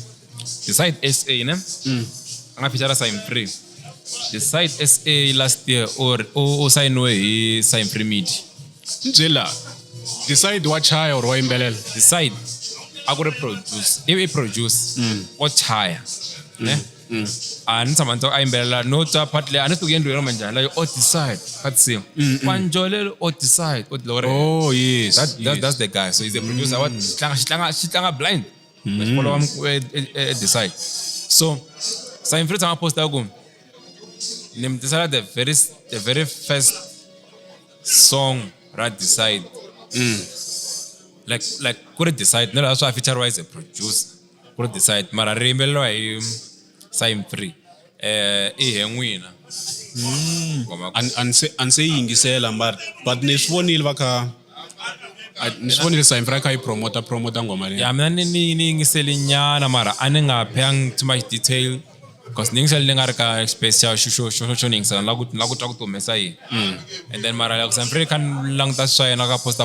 Decide SA ne, a nga feature Sign Free. Decide SA last year or u sayiniwe hi Sign Free Media. Ni byela, Decide wa chaya or wa yimbelela? Decide a ku ri produce, i produce wo chaya ne. A ni tshama ni twa a yimbelela, no twa part leyi, a ni swi tivi ku endliwe roma njhani, like o Decide ka tinsimu kwanjolelo o Decide o loko ri Oh yes. That's the guy. So he's a producer. What tlanga xi tlanga xi tlanga blind. Follow him, Decide. So Simon Fritz a posta ku ni mi tisela the very first song ra Decide. Like ku ri Decide no la swa feature wise a producer. Ku ri Decide mara ri yimbeleriwa hi Simon Free. I he n'wina. Ngoma ya A ni se yi yingisela but ni swi vonile va kha ni swi vonile Saimfra kha yi promota nghoma leyi. Ya, mina ni yingiseli nyana, mara a ni nga paying too much detail because ni yingiseli ni nga ri ka space xa xo ni yingisela, ni la ku twa ku ti humesa yini. And then mara loko Saimfra kha ni languta swa yena ka post,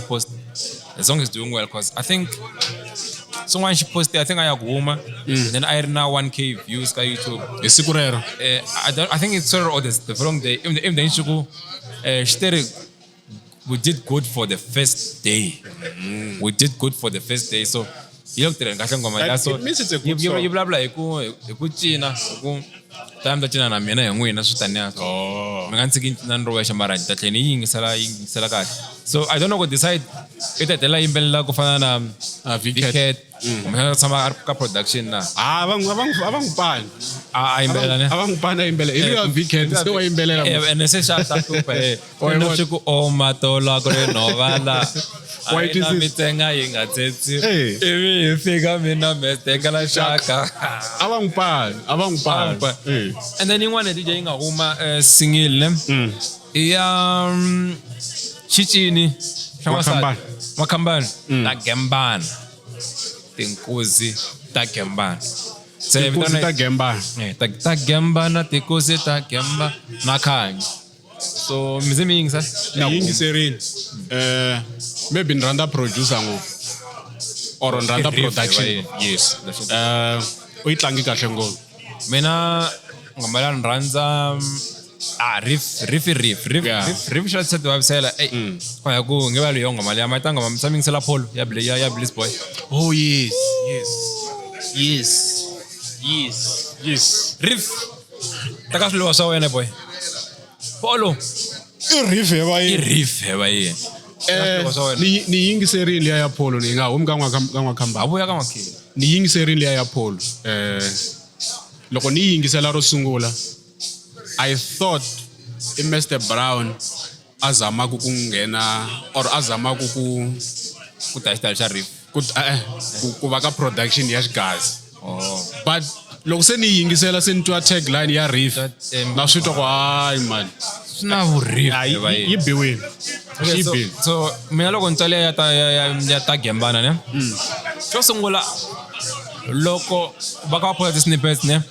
the song is doing well because I think swin'wana xi post, I think a ya ku huma, then a yi ri na 1K views ka YouTube. Hi siku rero? I don't, I think it's sort of the following day. Even the xi ku xi teri we did good for the first day. We did good for the first day. So yi le ku tirheni kahle nghoma liya. So It means it's a good song. Yi vulavula hi ku cina, hi ku ta mi ta cina na mina hi n'wina swi taniya. Oh. Mi nga ni tshiki ni ri wexe, mara ni ta tlhela ni yi yingisela kahle. So I don't know ku decide i ta hetelela yimbelela ku fana na Ah, V-Cat. V-Cat, kumbexana tshama a ri ka production na. Ah, a va n'wi pani. A yimbelela ne? A va n'wi pani a yimbelela. Hi luya V-Cat, se wa yimbelela. Ene se xa ta hlupha. Wa yi Ene vona. swi ku o matola ku ri nhovala. Wa yi A yi na twisisa? mitsenga yi nga tsetsi. Eh. Ivi hi fika mina mesteka la xaka. A va n'wi pani, a va n'wi pani. And then yin'wana DJ yi nga huma single ne? I ya xicini xa n'wansati. Makhambani. Makhambani ta gembana, tinkuzi ta gembana. Se Tinkuzi ta gembana. Ta gembana, tinkuzi ta gemba na Khanyi. So mi ze mi yingisa? Ni yingiserile. Maybe ni rhandza producer ngopfu or ni rhandza I riff production. ya yena. Yes, u yi tlangi kahle ngopfu. Mina nghoma leyi ni rhandza riff, riff, riff, riff. Riff xa se ti vavisela ey kwa ya ku nge va leyo nghoma leya ma ta nghoma mi yingisela Polo ya Bliss Boy. Oh, yes. Riff ta ka swiluva swa wena boy Polo. I riff ya va I yini? Riff ya va yena. Swiluva swa wena. Ni yingiserile liya ya Polo, ni nga humi ka n'wakhamba. A vuya ka makheli. Ni yingiserile liya ya Polo. Loko ni yingisela ro sungula, I thought i Mr Brown a zamaku ku nghena or a zamaku ku Ku ta xitayele xa riff. Ku va ka production ya xigazi. Oh. But loko se ni yingisela, se ni twa tagline ya riff, na swi twa ku hayi man. Swi na vuriff Ah, ya va yi yena. biwile. Okay, Xi so, bile. so mina loko ni tswale ya ta gembana ne, xo sungula loko va ka va posta ti-snippets ne,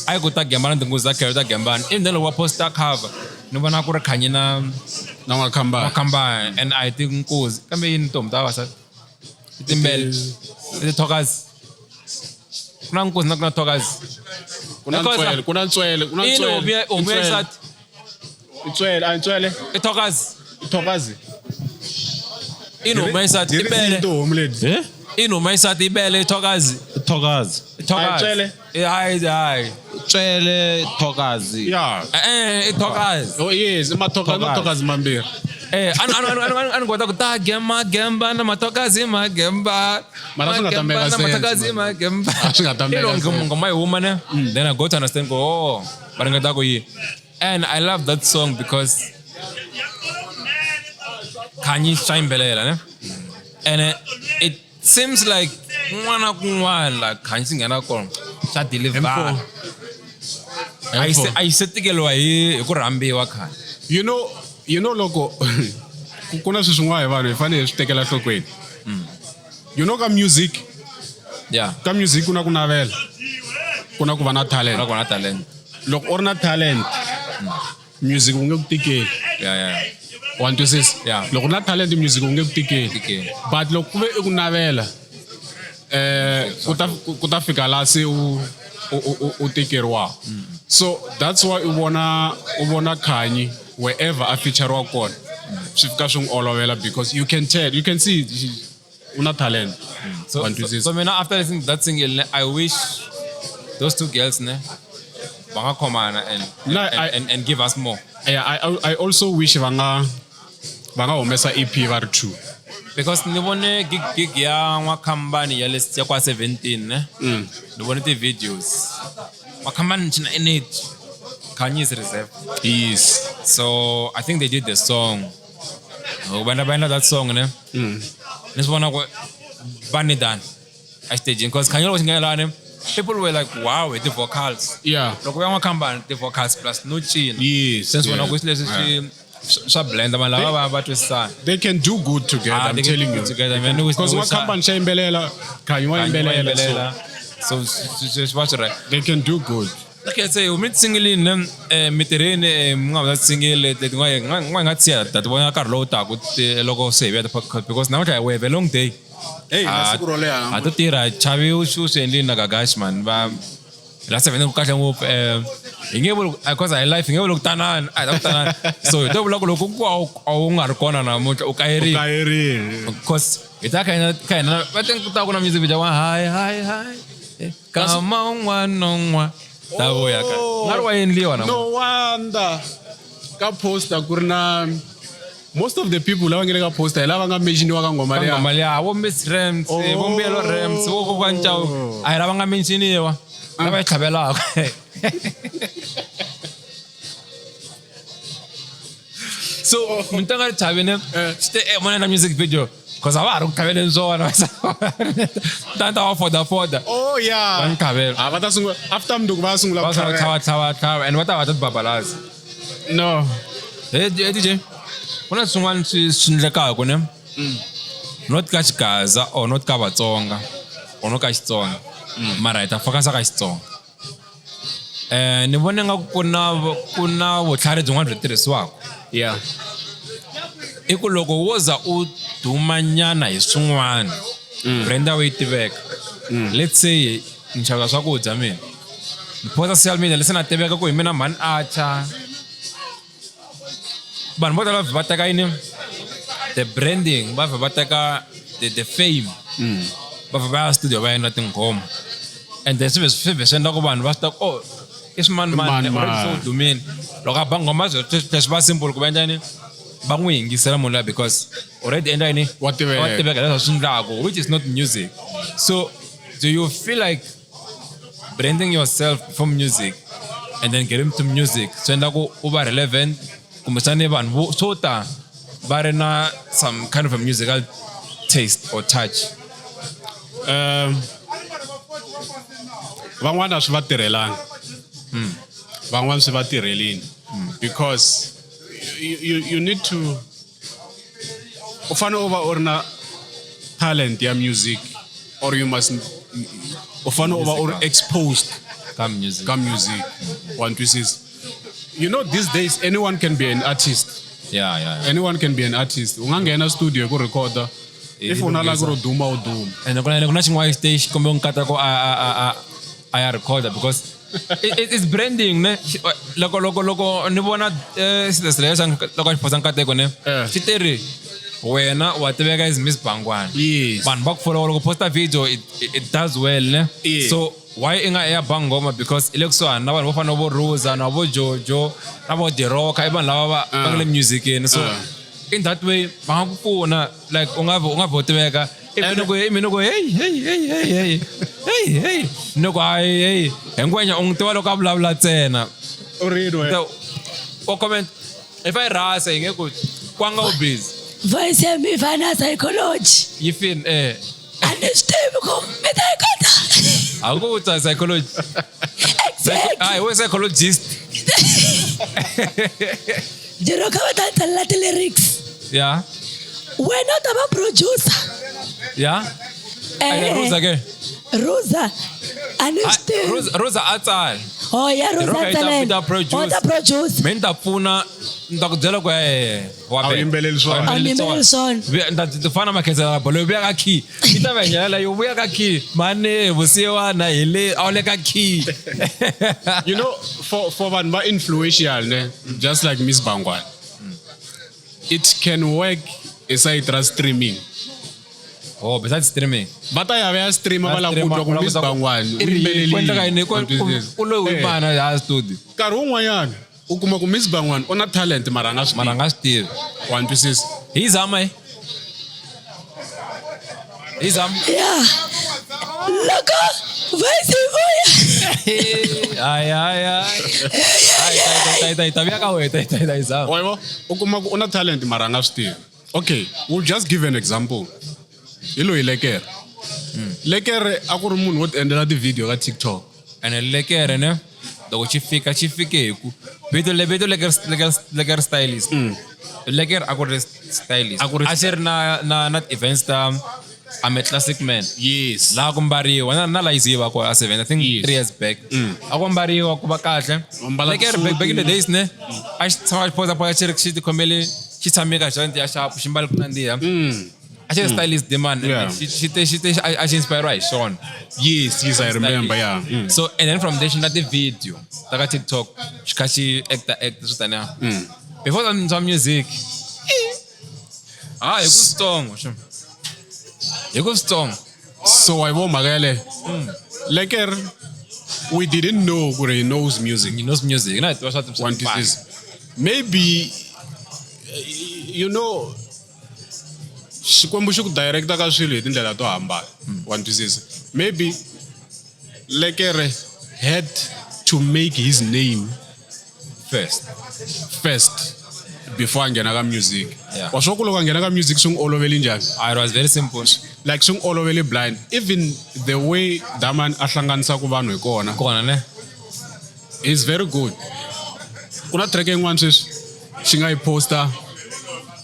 a yi ku ta gembana tinguzi ta khelo ta gembana, even then loko va posta cover ni vona ku ri Khanyi na Na n'wakhamba. Makhambani, and a hi tinkuzi kambe yini tihomu ta vavasati i timbele i tithokazi, ku na nkuzi na ku na thokazi. Ku na ntswele, ku na ntswele, ku na Ini ntswele. homu ya xisati. I ntswele, a ntswele. I thokazi. I thokazi. Ini homu ya xisati i bele. Tihomu leti. Eh? Ini homu ya xisati i bele i thokazi. Thokazi. I thokazi. A ntswele? Hayi hayi. Tswele, thokazi. Ya. I thokazi. Oh yes, i mathokazi, mathokazi mambirhi. Ani kota ku ta gemba gemba na mathokazi magemba. Mara swi nga ta Magemba make na sense, mathokazi man. magemba. A swi nga ta make Ilo sense. ngoma yi huma ne, then I go to understand go, oh, va ringeta ku yi. And I love that song because Khanyi swa yimbelela ne, and it seems like kun'wana na kun'wana la Khanyi swi nghena kona swa deliver. M4. A yi se tikeliwa hi ku rhambiwa Khanyi. You know loko ku na swilo swin'wana hi vanhu hi fanele hi swi tekela enhlokweni. You know, ka music, ka music ku na ku navela, ku na ku va na talent. Ku na talent. Loko u ri na talent, music wu nge ku tikeli. Yeah. Wa twisisa? Yeah. Loko u ri na talent, music wu nge ku tikeli. Tikeli. But loko ku ve i ku navela, ku ta fika laha se u tikeriwa. So that's why u vona Khanyi wherever a featuriwa kona, swi fika swi n'wi olovela because you can tell, you can see u na talent. So, Wa twisisa? so mina after listening to that single ne, I wish those two girls ne va nga khomana and, No, and, and give us more. Yeah, I also wish va nga humesa EP va ri two. Because ni vone gig ya n'wakhambani ya le ya kwa 17 ne, ni vone ti-videos N'wakhambani xi na energy, Khanyi is reserved. Yes. So I think they did the song. Loko va endla that song ne, ni swi vona ku va ni done a xitejini because Khanyi loko xi nghena lani People were like, wow, hi ti-vocals. Loko ya N'wakhambani ti-vocals plus no cina. Yes. Since vona ku leswi swi swa blenda vanhu lava va va twisisana. They can do good together, Ah, I'm they can telling do you. together, man. Because N'wakhambani xa yimbelela, Khanyi wa yimbelela, so So swi va swi right. they can do good. Okay, se mi singilini ne mi tirheni mi nga va single leti nga nga nga tsiya ta ti vona nkarhi lowu taka loko se hi vuya ti-podcast because namuntlha we have a long day. Hey, na siku ro leha Ha to tirha chavi u swi endlini na Gagash man va la seven ku kahle ngopfu hi nge vuli because hi life hi nge vuli ku tanani a hi ta ku tanani so hi to vula ku loko ku a wu nga ri kona namuntlha u kayerile Kayerile. because hi ta ka hina ka hina va te ku ta ku na music video wa hi hi hi kama un'wana na un'wana ta vuya ka nga ri wa endliwa na No wonder ka poster ku ri na most of the people lava nge le ka poster hi lava nga mention-iwa ka nghoma liya. nghoma liya vo Miss Rams vo Mbuyelo Rams vo Kokwana Chauke a hi lava nga mention-iwa lava yi tlhavelaka. So munhu a nga ri chavini swi te vona na music video because a va ha ri ku tlhaveleni swona ta ta va foda foda. Oh yeah. Va ni tlhavela. Ah, va ta sungula after mundzuku va sungula Va ku sungula tlhavela. tlhava tlhava tlhava and va ta va ta tibabalaza. No. Hey DJ, ku na swin'wana swi swi endlekaka ne? Not ka Xigaza or not ka Vatsonga or not ka Xitsonga. Mara hi ta focus ka Xitsonga. Ni vona nga ku na ku na vutlhari byin'wana byi tirhisiwaka. Yeah. I ku loko wo za u dumanyana hi swin'wana brand ya wena yi tiveka. Let's say ni xava swakudya mina. Ni posta social media leswi na tiveka ku hi mina mhani Archer. Vanhu vo tala va teka yini? The branding, va vhe va teka the fame. Va vhe va ya studio va endla tinghoma. And then swi vhe swi endla ku vanhu va swi tiva ku oh i swimanimani I mani already se u mani. dumile. Loko a ba nghoma swi swi va simple ku va endla yini? Va n'wi yingisela munhu luya because already endla yini? Wa tiveka. Wa tiveka leswi a swi endlaku which is not music. So do you feel like branding yourself for music and then getting to music swi endla ku u va relevant kumbexani vanhu vo swo ta va ri na some kind of a musical taste or touch? Van'wana a swi va tirhelanga. Van'wana swi va tirhelini because you need to u fanele u va u ri na talent ya music or you must u fanele u va u ri exposed ka music. ka music. Wa twisisa? You know these days anyone can be an artist. Yeah. Anyone can be an artist. U nga nghena studio ku recorder. If u na la ku ri duma u duma. And ku na xin'wana stage kumbe nkateko a ya recorder because it's branding ne. Loko loko loko ni vona xileswi xa loko xi posta nkateko ne. Xi teri wena wa tiveka as Miss Bangwana. Yes. Vanhu va ku follow loko posta video it does well ne. Yes. So why i nga ya ba nghoma because i le kusuhani na vanhu vo fana na vo Rosa na vo Jojo na vo Diroka i vanhu lava va va nga le musicini so in that way va nga ku pfuna like u nga u nga vo tiveka ivi ni ku hey mina ku hey hey hey hey hey hey hey ni ku hayi hey hi ngwenya u n'wi tiva loko a vulavula ntsena. U ri yini wena? Wa comment if I rasa hi nge ku kwanga u busy. Voice ya mi fana psychology. Yi fini A ni swi tivi ku mi ta yi kota. A ku ta psychology. Exactly. Hayi we psychologist. Diroka va ta tsalela ti-lyrics. Yeah. Wena u ta va producer. Yeah. Rosa ke. Rosa. A ni swi tivi. Rosa Rosa a tsala. Oh ya Rosa Roka a yi ta tsalela. ta produce. O ta produce. Me ni ta pfuna ni ta ku byela ku wa A wu yimbeleli swona. A wu yimbeleli swona. Ni ta ti fana makhensela bolo yi vuya ka key. Yi ta va hi ndlela yi vuya ka key. Mane vusiwana hi le a wu le ka key. You know, for vanhu va influential ne, just like Miss Bangwana, it can work aside ra streaming. Oh, besides streaming. Va ta ya va ya streama va lava ku twa ku Miss Bangwana u Ku endleka yini? yimbelelile. U lo yimana ya studio. Nkarhi wun'wanyana u kuma ku Miss Bangwana u na talent mara a nga swi Mara a nga swi tivi. Wa twisisa? Hi zama hi. Hi zama. Yeah. Loko voice yi vuya. Hayi hayi hayi. Hayi ta ta vuya ka wena ta ta hi zama. Wa yivo? U kuma ku u na talent mara a nga swi tivi. Okay, we'll just give an example. Hi loyi Lekere. Lekere a ku ri munhu wo ti endlela ti-video ka TikTok. Ene lekere ne loko xi fika xi fike hi ku vito le vito lekere lekere lekere stylist. Lekere a ku ri stylist. A ku ri A xi ri na events ta I'm a classic man. Yes. Laha ku mbariwa na la yizi yi va kona a seven I think Yes. 3 years back. A ku mbariwa ku va kahle. Va mbala Lekere tisuti. back in the days ne a xi tshama xi posa posa xi ri xi tikhomele xi tshame ka xona ya xapu xi mbale ku nandziha. A xi ri stylist man. Yeah. Xi te a xi inspire hi xona. Yes, I remember, yeah. So and then from there xi na ti-video ta ka TikTok xi kha xi acta acta swi taniya. Before swa music. Ah, hi ku switsongo xo. Hi ku switsongo. So wa yi vo mhaka yaleyo. Lekker, we didn't know ku ri he knows music. He knows music. Na hi tiva swa One disease. Maybe you know Xikwembu xi ku directa ka swilo hi tindlela to hambana. One disease. Maybe Lekere had to make his name first. first before a nghena ka music. Yeah. Wa swi ku loko a nghena ka music swi n'wi oloveli njhani? Ah, it was very simple. Like swi n'wi oloveli blind. Even the way Daman a hlanganisaka vanhu hi kona. Kona ne? Is very good. Ku na track yin'wana sweswi xi nga yi posta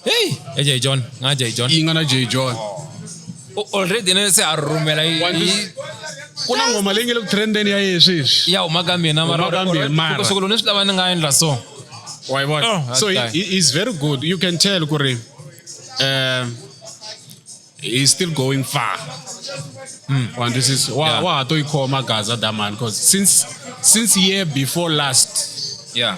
Hey, ya Jay John, nga Jay John. yi nga na Jay John. Already ne se a rhumela yi Ku na nghoma leyi nga le ku trendeni ya yehe sweswi. ya huma ka mina mara Huma ka mina, mara. ku sukela ni swi lava ni nga endla so. Wa yi vona? Oh, So that guy. he's very good. You can tell ku ri he's still going far. And this is Yeah. wa ha to yi khoma Gaza Daman because since year before last Yeah.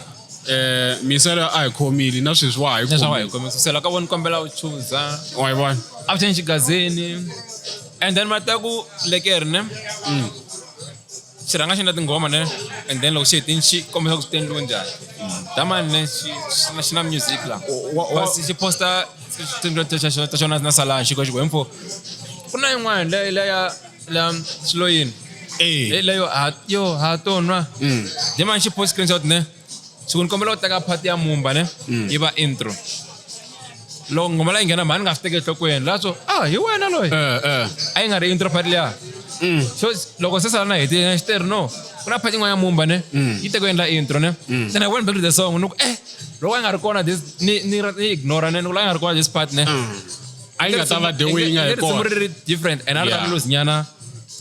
miselo a hi khomile na sweswi wa ha yi Leswaku hi khomile. kombisa se la ka vona kombela u chuza. Wa yi vona? A ku xigazini. And then mata ku lekere ne. Xi rhanga xi endla tinghoma ne and then loko xi hetini xi kombisa ku swi ta endliwe njhani. Damani ne xi na music la. Kasi xi posta ta xona na Salan xi ko xi ku info. Ku na yin'wana leya la Sloyini. Eh. Leyo ha yo ha to nwa. Damani xi post screenshot ne. Xi ku ni kombela u teka part ya Mumba ne yi va intro. Loko nghoma leyi nghena mhani nga swi teki enhlokweni la swo ah hi wena loyi. A yi nga ri intro part liya. So loko se sala na hetile xi teri no ku na part yin'wana ya Mumba ne yi teke ku endla intro ne. Then I went back to the song ni ku loko a yi nga ri kona this ni ignore ne ni ku la yi nga ri kona this part ne. A yi nga ta va the way yi nga hi Risimu kona. ri ri different and a ri ta Yeah. lose nyana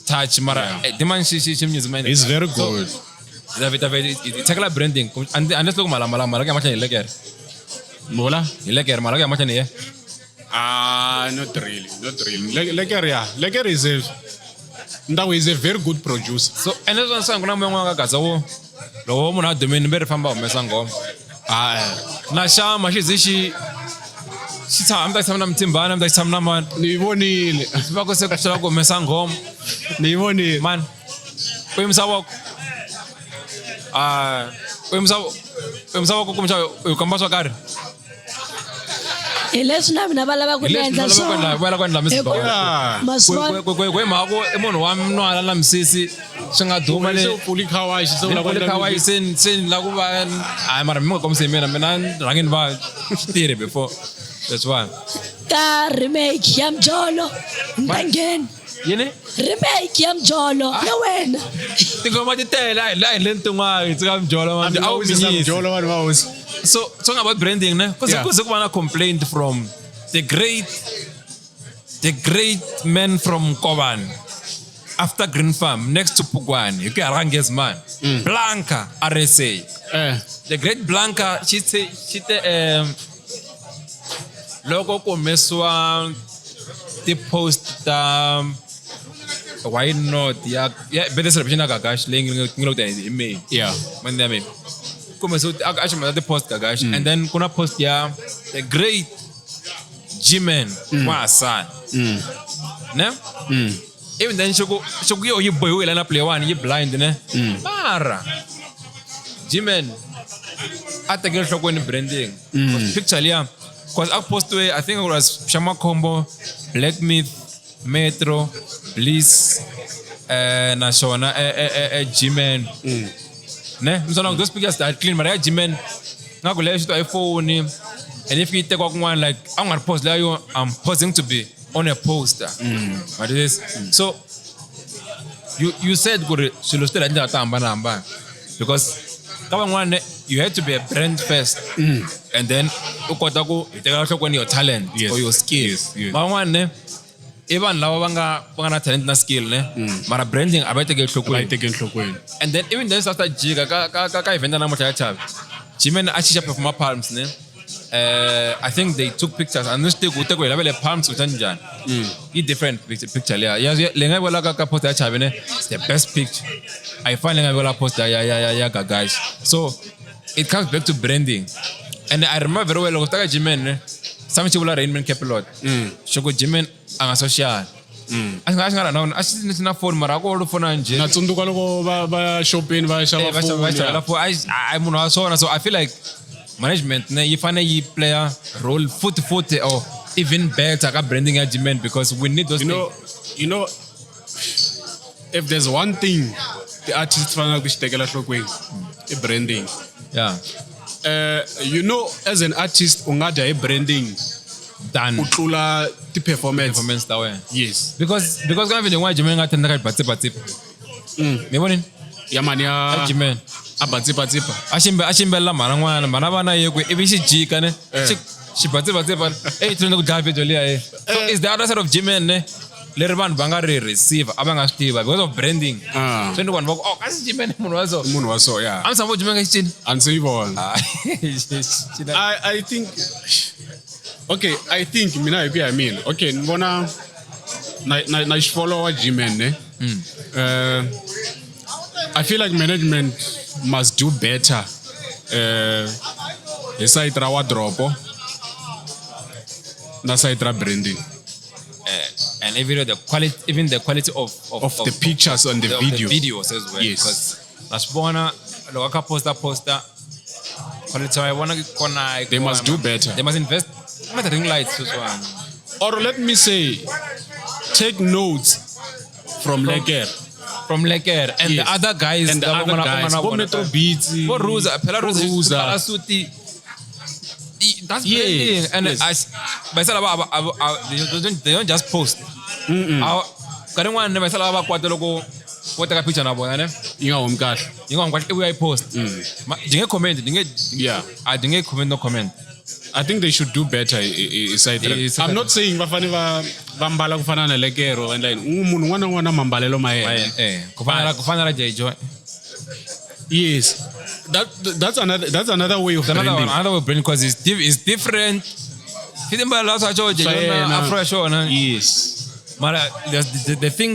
touch mara dimani xi music man. It's very good. David David i branding unless loko malamba mara ka mahlweni hi lekere. Mula? Hi lekere mara ka mahlweni hi ye. Ah, not really, not really. Lekker, yeah. Lekker is a Ndawo is a very good producer. So and leswi swa ku na moya n'wana ka Gaza wo loko munhu a dumile ve ri famba humesa nghoma. Ah, Na xama xi ze xi xi tshama mi ta tshama na Mthimbani mi ta tshama na mani. ni yi vonile. Swi va ku se ku swi ku humesa nghoma. Ni yi vonile. Man, u yimisa voko. Ah, u yimisa voko kumbexana u komba swo karhi. Hi leswi na mina va lava ku Hi ni leswi endla va lava ku endla swona. va lava ku endla Miss Hi ku- Brown. Yeah. Ma swi vona? Ku hi mhaka ku i munhu wa nwala na misisi swi nga duma le Se u pfuli khawaxi se u lava ku endla khawayi music. se ni lava ku va hayi mara mi nga kombisi hi mina mina ni rhange ni va xitirhi before that's why Ka remake ya Mjolo ni ta nghena. Yini? Remake ya Mjolo na wena. Tinghoma ti tele a hi la hi endleni tin'wana hi tshika Mjolo A mi a wu wisisa minyisi. Mjolo vanhu va hosi. So talking about branding ne Yeah. kuze ku va na complaint from the great man from Koban after Green Farm next to Pugwani hi ku ya rhangezi man Blanca RSA. The great Blanca xi te loko ku humesiwa ti-post ta why not ya birthday celebration ya Gagash leyi nga le ku teni hi May. Yeah. Monday ya May. Kumbe so a xi ti-post Gagash and then ku na post ya the great G-Man wa Hassan. Ne? Even then xi ku yo yi bohiwile na player one yi blind ne? Mara G-Man a tekele nhlokweni branding. Picture liya because a postiwe I think it was Shamakhombo, Black Myth, Metro, Bliss na xona G-Man. Ne? Msona those pictures are clean mara ya G-Man nga ku leyo xi twa hi phone and if yi tekiwa kun'wana like a nga ri post leyo I'm posing to be On a poster. But it is so you said ku ri swilo swi tirha hi tindlela to hambanahambana because ka van'wana you had to be a brand first and then u kota ku hi tekela nhlokweni your talent or your skill. Van'wana i vanhu lava va nga na talent na skill ne, mara branding a va yi tekeli Va yi enhlokweni. Teki enhlokweni. And then even then after jika ka event ya namuntlha ya Chavi, G-Man a chicha performa palms ne. I think they took pictures and swi tivi ku te ku hi lavele palms kutani njhani yi different picture leya leyi nga yi vona ka poster ya Chavi ne, it's the best picture. A yi fani leyi nga yi vona poster ya Gagash. So it comes back to branding, and I remember very well loko swi ta ka G-Man ne, sami xi vula Rainman Capilot xo ku G-Man a nga social, a xi nga ri na a xi na phone, mara a ko lo fona njhe. Na tsundzuka loko va ya xopeni va ya xava Eh, va xava va phone, xavela yeah. phone. A munhu wa swona. So I feel like management ne yi fane yi play a role futhi futhi or even better ka branding ya G-Man because we need those you know things. If there's one thing the artists fanele ku xi tekela nhlokweni i branding. As an artist u nga dya hi branding Done. ku tlula ti-performance. Performance ta wena. Yes. Because ka video yin'wana G-Man nga tenda ka batsipa mi vonini? Ya mani ya? G-Man. A batsipatsipa. A ximbelela mhana n'wana mhana vana yekwe ivi xi jika ne, xi batsipatsipa eyi trend ku dlaya video liya ye. So it's the other side of G-Man ne leri vanhu va nga ri receive a va nga swi tiva because of branding. So ni vanhu va ku, "Oh, kasi G-Man i munhu wa so." Munhu wa so, yeah. A mi tshama G-Man ka xi cini? A ndzi yi vona. I think, okay, I think mina hi ku ya hi mina, okay, ni vona na xi followa G-Man ne. I feel like management must do better hi side ra wardrobe na side ra branding. And even the quality, even the quality of the pictures and the of video. The videos as well. Yes. Because na swi vona loko a kha posta quality wa yi vona kona yi They must kona. do better. They must invest na ti ring lights sweswiwani. Or let me say, take notes from Lekker. From Lekker and Yes. the other guys And the lava other guys nga na bo vona Metro ka- Beats, vo Ruza phela. Bo Ruza Ruza. xi suti. That's branding and as va lava they don't just post. Nkarhi wun'wana ne va lava va kwata loko vo teka picture na vona ne, yi nga humi kahle. Yi nga humi kahle ivi ya yi post. Byi nge comment, byi nge a byi nge comment, no comment. I think they should do better i side I side I'm not saying va fane va mbala ku fana na Lekero endla yini. Munhu un'wana na un'wana na mambalelo ma yena. Eh, ku fana na Jay Joy. Yes, that's another way of Another branding. one, another way of branding because it's different. Fitimbala swa xo Jay Swa Joy na yena. afro ya xona. Yes. Mara the thing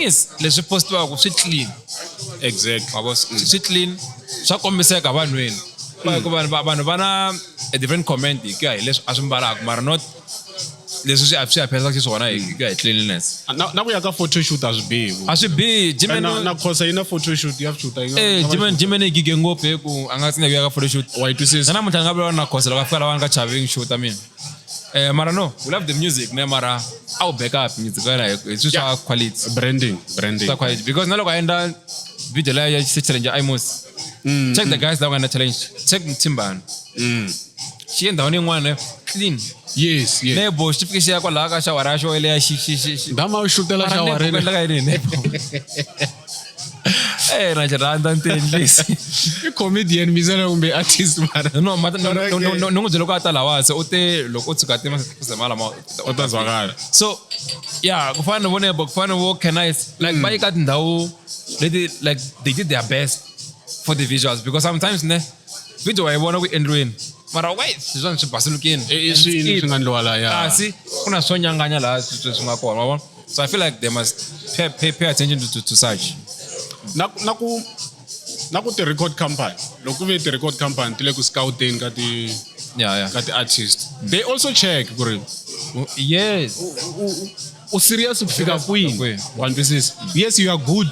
is leswi postiwaka swi clean. Exactly. Wa vo swi clean, swa kombiseka vanhwini. Ku vanhu va na a different comment hi ku ya hi leswi a swi mbalaka, mara not leswi swi appearisaka xiswona hi ku ya hi cleanliness. Na ku ya ka photoshoot a swi bihi. A swi bihi G-Man. Na Khosa yi na photoshoot ya shoot yi Eh, G-Man i gige ngopfu hi ku a nga tsina ku ya ka photoshoot. Wa yi twisisa. Na namuntlha ni nga vulavula na Khosa loko a fika lavani ka Chaving shoot mina. Eh, mara no, we love the music ne, mara a wu back up music wa yena hi swilo swa quality. Branding, branding. Swa quality because na loko a endla video leya ya challenge ya Imos, check the guys lava nga endla challenge, check Mthimbani, xi ye ndhawini yin'wana clean. Yes. Nebo xi fike xi ya kwalaha ka xawara ya xo leya xi Dama u xutela Mara Nebo ku xawareni. endleka yini hi Nebo? Eh, na xi rhandza ntendlisi. I comedian misela kumbe artist mara. No, no, no, n'wi byele ku a ta lawa se u te loko u tshuka te masema lama U ta zwakala. So yeah, ku fana na vo Nebo, ku fana na vo Canice, like va yi ka tindhawu leti like they did their best for the visuals because sometimes ne video wa yi vona ku endliweni, mara wait, sweswiwani swi basilukini. I swini swi nga ndliwa la ya. Kasi ku na swo nyanganya laha swi nga kona, wa vona. So I feel like they must pay attention to such. Na ku ti record company, loko ku ve ti record company ti le ku scouteni ka ti ka ti artist, they also check ku ri u serious ku fika kwini. Kwini. Wa twisisa? Yes, you are good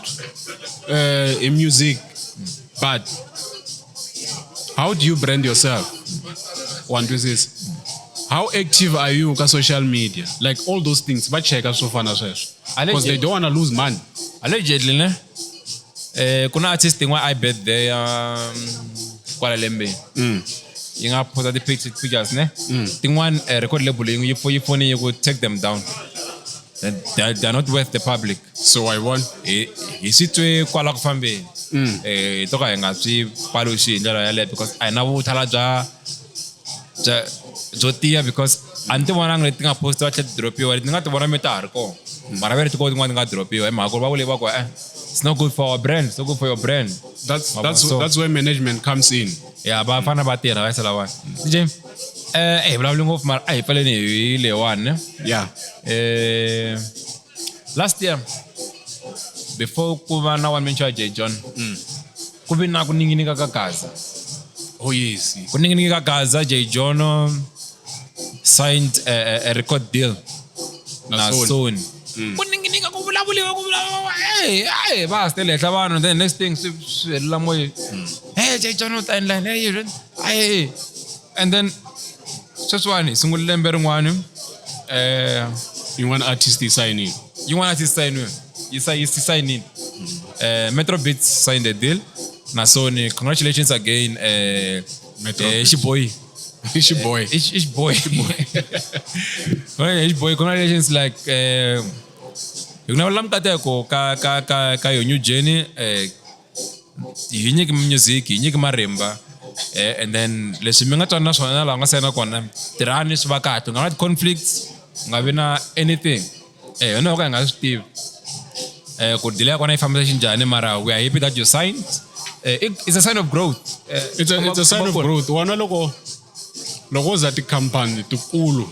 in music, but how do you brand yourself? Wa twisisa? How active are you ka social media? Like all those things va cheka swo fana sweswo because they don't want to lose money. Allegedly ne, eh, ku na artist yin'wana I bet there kwala lembeni. yi nga posta ti-pictures ne tin'wani record label yi yi foni yi ku take them down. They are not worth the public. So I won. Hi swi twe kwala ku fambeni. Hi to ka hi nga swi paluxi hi ndlela yaleyo because a hi na vuthala bya byo tiya because a ni ti vonangi leti nga postiwa tlhela ti dropiwa. Leti ni nga ti vona mi ta ha ri kona, mara ve ri tiko tin'wana ti nga dropiwa hi mhaka ku ri va vule va ku it's not good for our brand, it's not good for your brand. That's where management comes in. Ya, va fana va tirha va yisa lawani. DJ, hi vulavuli ngopfu mara a hi pfaleni hi leyiwani ne. Yeah. Last year before ku va na one man show ya Jay John, ku vi na ku ninginika ka Gaza. Oh yes. Ku ninginika ka Gaza, Jay John signed a record deal na Sony. Sony. Ku ninginika, ku vulavuliwa, ku vulavuriwa, hey hey, va ha henhla vanhu. Then next thing swi helela moyeni. Hey, Jay John u ta endla yini? Hey, and then sweswiwani hi sungule lembe rin'wani, Yin'wana artist yi sayinile. Yin'wana artist sayiniwe, yi sayinile. Metro Beats signed a deal na Sony. Congratulations again, Metro eh Beats. Xiboy. Xiboy. Ish boy. Ish boy. Congratulations, like hi ku navela mikateko ka your new journey. Hi nyiki music, hi nyiki marimba. And then leswi mi nga twana na swona na laha nga sayina kona, tirhani swi va kahle, u nga na ti-conflicts, u nga vi na anything. Yona yo ka hi nga swi tivi ku deal ya kona yi fambisa xinjhani, mara we are happy that you signed. It's a sign of growth. It's a sign of growth. Wana loko wo za tikhampani tikulu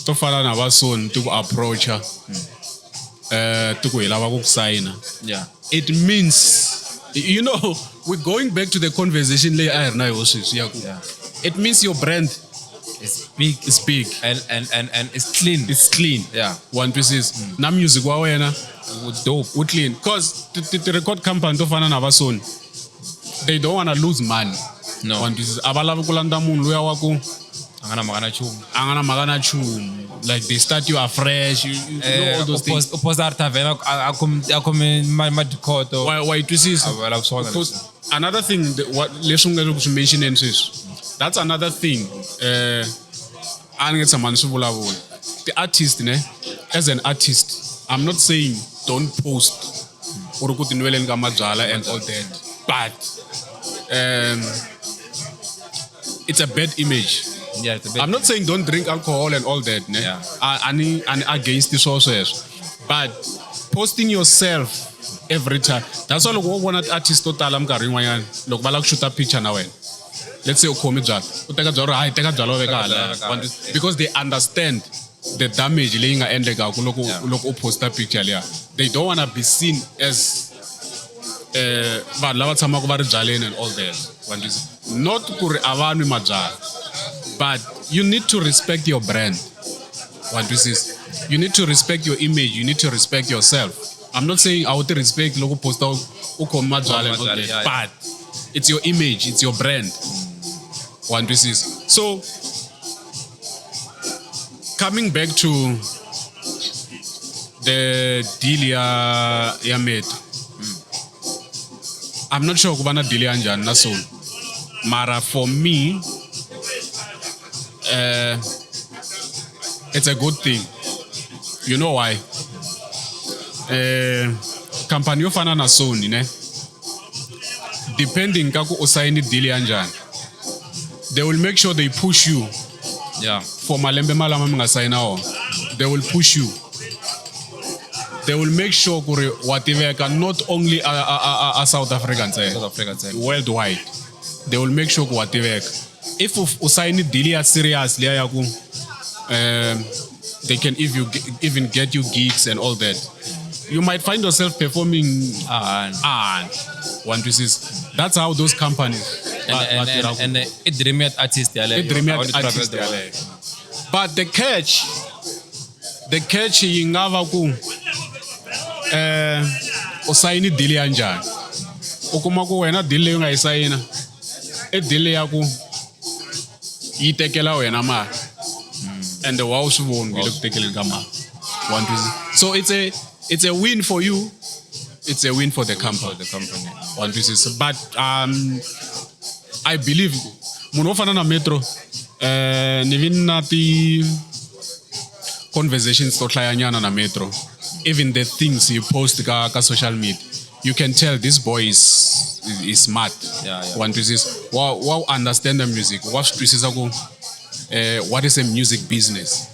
to fana na va Sony ti ku approacha, ti ku hi lava ku ku sayina, it means, we're going back to the conversation leyi a hi ri na yoho sweswi ya ku it means your brand is big. Is big. And it's clean. It's clean. Wa twisisa? Na music wa wena Dope. Wu clean, cause ti-record company to fana na va Sony, they don't wanna lose money. No. Wa twisisa? A va lavi ku landza munhu luya wa ku a nga na mhaka na nchumu. A nga na mhaka na nchumu. Like they start you afresh, you know all those things. U posta a ri tavern, a khome madikhoto. Wa yi twisisa? A va lavi swona. Because another thing leswi u nga le ku swi mentioneni sweswi, that's another thing, a ni nge tshama ni swi vulavula. Ti-artist ne, as an artist, I'm not saying don't post u ri ku tinweleni ka mabyala and all that, but it's a bad image. Yeah, it's a bad. I'm not saying don't drink alcohol and all that, ne? Yeah. Ani against swona sweswo. But posting yourself every time. That's why loko wo vona ti-artist to tala minkarhi yin'wanyana, loko va lava ku shoota picture na wena, let's say u khome byalwa, u teka byalwa, hayi, teka byalwa u veka hala. Teka byalwa, veka. Because they understand the damage leyi nga endlekaka loko loko u posta picture liya. They don't wanna be seen as vanhu lava tshamaka va ri byaleni and all that. Wa twisisa? Not ku ri a va nwi mabyalwa, but you need to respect your brand. Wa twisisa? You need to respect your image, you need to respect yourself. I'm not saying a wu ti respect loko u posta u khome mabyalwa and all Mabyalwa, that, but it's your image, it's your brand. Wa twisisa? So coming back to the deal ya Metro, I'm not sure ku va na deal ya njhani na Sony, mara for me, it's a good thing. You know why? Company yo fana na Sony ne, depending ka ku u sayini deal ya njhani, they will make sure they push you for malembe malama mi nga sayina wona. They will push you, they will make sure ku ri wa tiveka not only a South Africa ntsena. South Africa ntsena. Worldwide they will make sure ku wa tiveka. If u sayini deal ya serious liya ya ku they can if you even get you gigs and all that, you might find yourself performing Ah, and one twisisa? That's how those companies and va tirha and i dream ya artist yaleyo. I dream ya I want to travel artist the world. yaleyo. But the catch yi nga va ku u sayini deal ya njhani. U kuma ku wena deal leyi u nga yi sayina i deal ya ku yi tekela wena mali, and wa wu swi voni ku yi le ku tekeleni ka mali. Wa twisisa? So it's a win for you, it's a win for the company. For the company. Wa twisisa? But I believe Munhu wo fana na Metro, ni vi na ti conversations to hlayanyana na Metro. Even the things he post ka social media, you can tell this boy is smart. Yeah. Wa twisisa, wa understand the music, wa swi twisisa ku what is a music business,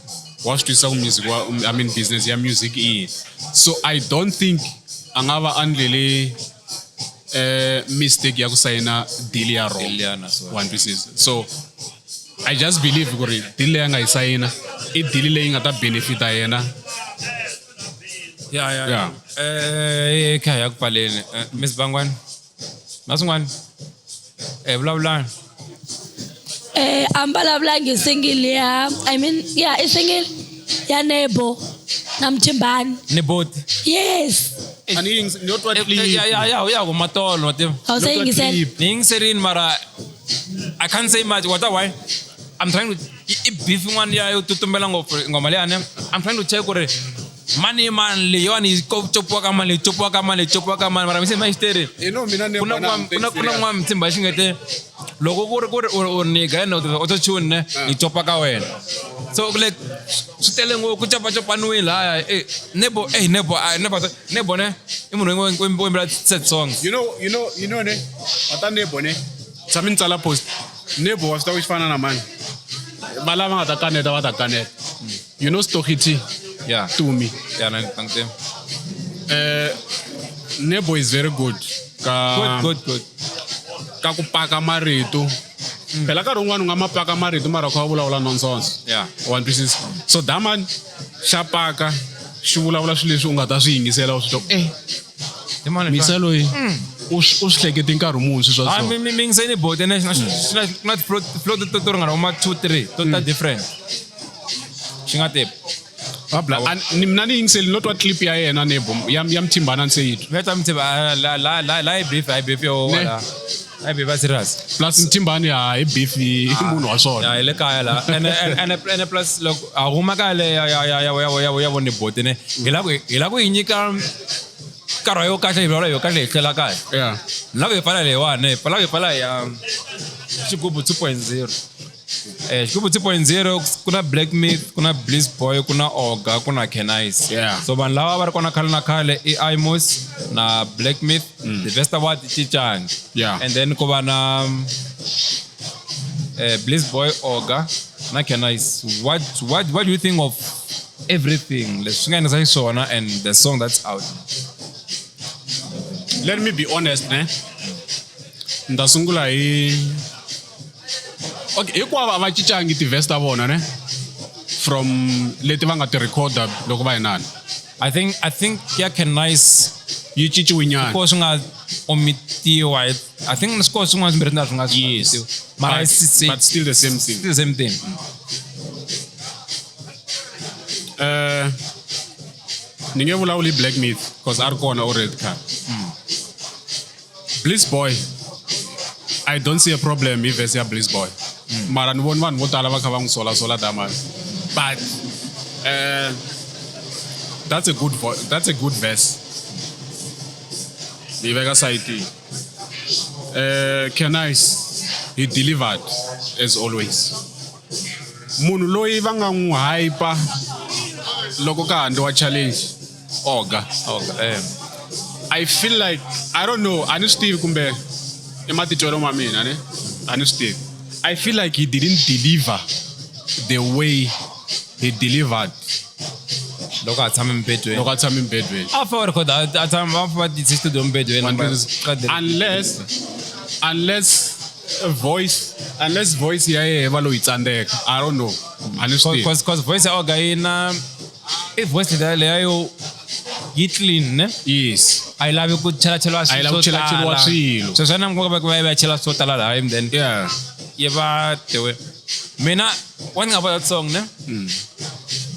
wa swi twisisa ku music wa, I mean business ya music i yini. So I don't think a nga va a ndlele mistake ya ku sayina deal ya wrong. Deal ya na swona. Wa twisisa. So I just believe ku ri deal leyi a nga yi sayina i deal leyi nga ta benefita yena. Yeah. Yeah. Kha ya ku pfaleni. Miss Bangwani. Na swin'wana. Vulavulani. A mi vulavulanga hi single ya, I mean, yeah, i single ya Nebo na Mthimbani. Ni boti. Yes. A ni yingisi- ni yo twa clip. Ya huma tolo, wa tiva. A wu se Ni twa yingisela? clip. Ni yingiserini mara I can't say much. What why? I'm trying to i beef yin'wana ya yo tutumela ngopfu ngoma leyani. I'm trying to check ku ri mani mani leyiwani yi copiwa ka mani, leyi copiwa ka mani, leyi copiwa ka mani, mara mi se ma xiteri. You know, mina Ku na Nebo na ku na n'wana Mthimbani xi nge te loko ku ri ku ri u nigga yena auto tune ne yi copa ka wena. So like swi tele ngopfu ku copacopaniwile lahaya. Nebo, Nebo, Nebo, Nebo ne i munhu wo yimbela sad songs. You know ne, ata Nebo ne, tshame ni tsala post. Nebo wa swi tiva ku xi fana na mani? Va lava nga ta kaneta va ta kaneta. You know Stogie T? Yeah. Tumi. Yeah, na ni Nebo is very good ka Good, good, good. ka ku paka marito. Phela nkarhi wun'wani u nga ma paka marito mara u kha u vulavula nonsense. Yeah. Wa twisisa. So Daman xa paka xi vulavula swilo leswi u nga ta swi yingisela u swi twa ku, Hi mani misa loyi u swi hlekete nkarhi muni swilo swa Ah, so. mi yingiseni bote ne xi na flow to ringana vo ma 2 3 to ta different. Xi nga te Babla, ni mina ni yingiseli no twa clip ya yena Nebo ya Mthimbani a ni se yi twa. mi ta Mthimbani la la la i beef, i beef yo Ne. wala. I beef serious. Plus Mthimbani ha i beef i munhu wa swona. Ya hi le kaya la. And plus loko a huma ka le ya ya ya ya ya ya ya vo ni bote ne. Hi la ku hi la ku yi nyika nkarhi yo kahle hi vulavula yo kahle hi tlhela kaya. Yeah. La ku hi pfala leyiwani, la ku hi pfala ya xigubu 2.0. Xigubu 2.0 ku na Black Myth, ku na Bliss Boy, ku na Oga, ku na Kenice. Yeah. So vanhu lava va ri kona khale na khale i Imos na Black Myth, the best award cincanga. Yeah. And then ku va na Bliss Boy, Oga na Kenice. What do you think of everything leswi nga endlisa xiswona and the song that's out? Let me be honest ne. Ni ta sungula hi Okay, hinkwavo a va cincangi ti-verse ta vona ne? From leti va nga ti recorda loko va yinani. I think ya Kenice Yi cinciwe nyana. ko swi nga omitiwa. I think swi ko swin'wana swimbirhi na swi nga Yes. Mara But, it's but still the same thing. still the same thing. Ni nge vulavuli Black Myth because a ri kona already khale. Bliss Boy, I don't see a problem hi verse ya Bliss Boy. Mara ni voni vanhu vo tala va kha va n'wi solasola Damani. But that's a good that's a good verse. Ni veka sayitini. Kenice, he delivered as always. Munhu loyi va nga n'wi hype loko ka ha endliwa challenge, Oga. Oga, I feel like, I don't know, a ni swi tivi kumbe i matitwelo ma mina ne? A ni swi tivi. I feel like he didn't deliver the way he delivered Loko a tshame embedweni. loko a tshame embedweni. A fa record a tshama a fa ti studio embedweni. Unless voice ya yena va lo yi tsandzeka. I don't know. A ni swi tivi. Cause voice ya Oga yi na i voice leya yo yi clean ne? Yes. A yi lavi ku chelacheriwa A yi lavi ku chelacheriwa swilo. Sweswo na nkoka va va chela swo tala laha and then Yeah. yi va the way. Mina one thing about that song ne?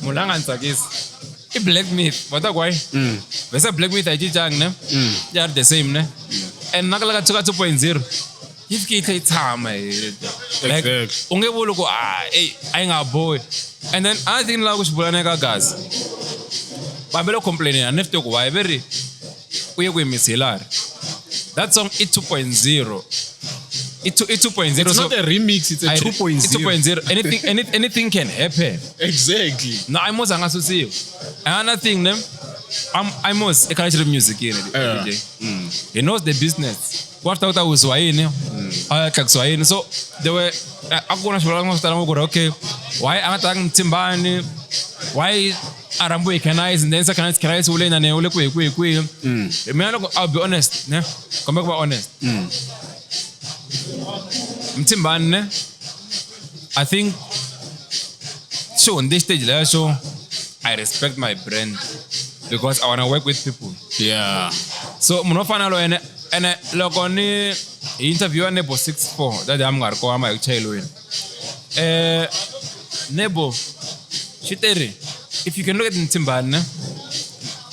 Munhu la nga ni tsakisi i Black Myth. Wa ta ku why? Verse Black Myth a yi cincangi ne? Ya ri the same ne? And na ka la ka 2.0 yi fike yi tlhela yi tshama hi like Exactly. u nge vuli ku a yi nga bohi. And then another thing ni lava ku xi vula na eka Gaza. Vanhu va le complain-eni a ni swi tivi ku why ve ri u ye ku yi Miss Hillary. That song i 2.0. I 2.0. It's So not a remix, it's a 2.0. It's 2.0. Anything can happen. Exactly. No, Amos a nga susiwi. Another thing ne, Amos i khale music yini Yeah. DJ. He knows the business. Wa swi tiva ku ta wisiwa yini, a ya tlakusiwa yini. So there were a ku na swivulwa swo tala ku ri okay, why a nga talangi Mthimbani? Why a rhambiwe hi Canise and then se Canise Canise wu le inani wu le kwihi kwihi kwihi. Mina loko I'll be honest ne, kumbe ku va honest. Mthimbani ne, I think xi hundze stage leya xo I respect my brand because I wanna work with people. Yeah. So munhu wo fana na loyi ene ene loko ni hi interview Nebo 64 that day a mi nga ri kona ma hi ku chayeliweni. Nebo xi teri if you can look at Mthimbani ne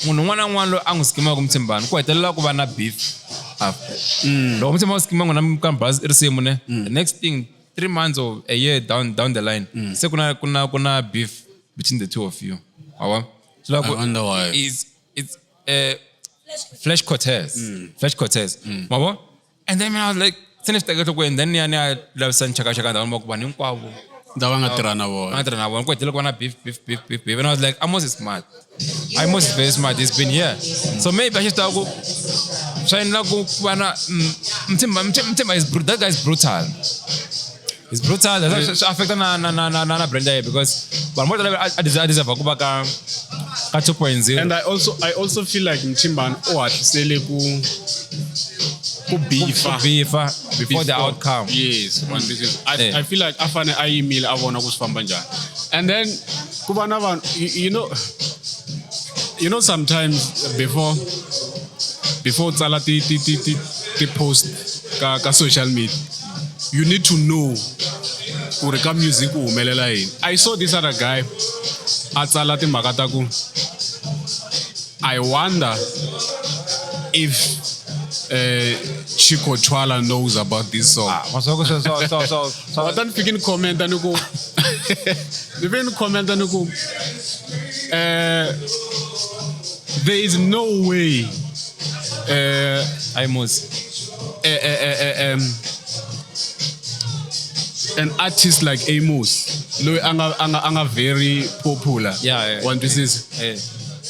munhu un'wana na un'wana loyi a n'wi skimaka Mthimbani ku hetelela ku va na beef after. Loko Mthimbani u skima n'wina mi ka risimu ne the next thing 3 months or a year down the line se ku na beef between the two of you. Wa So I wonder why. It's Flash Cortez. Flash Cortez. Mabo? And then I was like, se ni swi teka enhlokweni then ni ya ni ya lavisisa ni chekacheka ndhawu ni ku vanhu hinkwavo Lava nga tirha na va vona. nga tirha na vona ku hetelela ku va na beef beef beef beef beef and I was like Amos is smart. Amos is very smart. He's been here. So maybe I just thought ku swa endla ku va na Mthimba is that guy is brutal. He's brutal. That's swi affecta na brand ya yena because vanhu vo tala a deserve ku va ka 2.0. And I also feel like Mthimbani u hatlisele ku beefa beefa before the outcome. Yes, one business. Yeah. I feel like a fane a yimile a vona ku swi famba njhani. And then ku va na vanhu you know sometimes before u tsala ti post ka social media you need to know ku ri ka music ku humelela yini. I saw this other guy a tsala timhaka ta ku I wonder if Chico Twala knows about this song. Ah, masoko so Wa ta ni fike ni commenta ni ku ni fike ni commenta ni ku there is no way Amos. An artist like Amos loyi a nga very popular Yeah. wa twisisa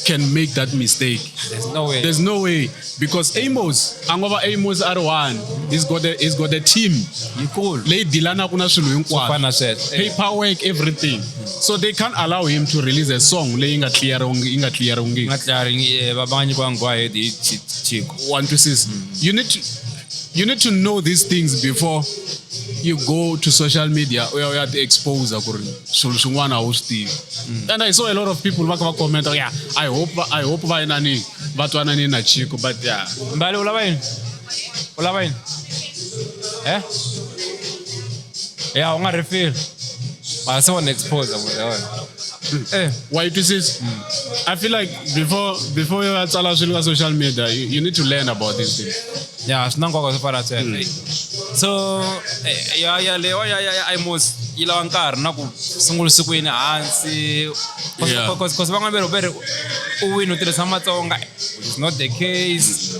can make that mistake. There's no way. There's no way because Amos, a ngo va Amos a ri one. He's got a team Yikulu. leyi dealanaku na swilo hinkwaswo. Fana sweswo. Paperwork, everything. So they can't allow him to release a song leyi nga clearingiki. Nga tlaring va va nyikiwa go ahead hi Chico. One to six. You need to know these things before you go to social media u ya u ya ti expose ku ri swilo swin'wana a wu swi tivi. And I saw a lot of people va kha va comment, yeah, I hope va inani va twanani na Chico, but yeah. Mbali u lava yini? U lava yini? Eh? Ya u nga refill. Mara se wa expose mo ya wena. Why this is I feel like before you tsala swilo ka social media you need to learn about these things. Ya swi na nkoka swo fana sweswo. So ya leyo ya Amos yi lava nkarhi na ku sungula siku yini hansi. Cause van'wana ve ri u wini u tirhisa Matsonga which is not the case.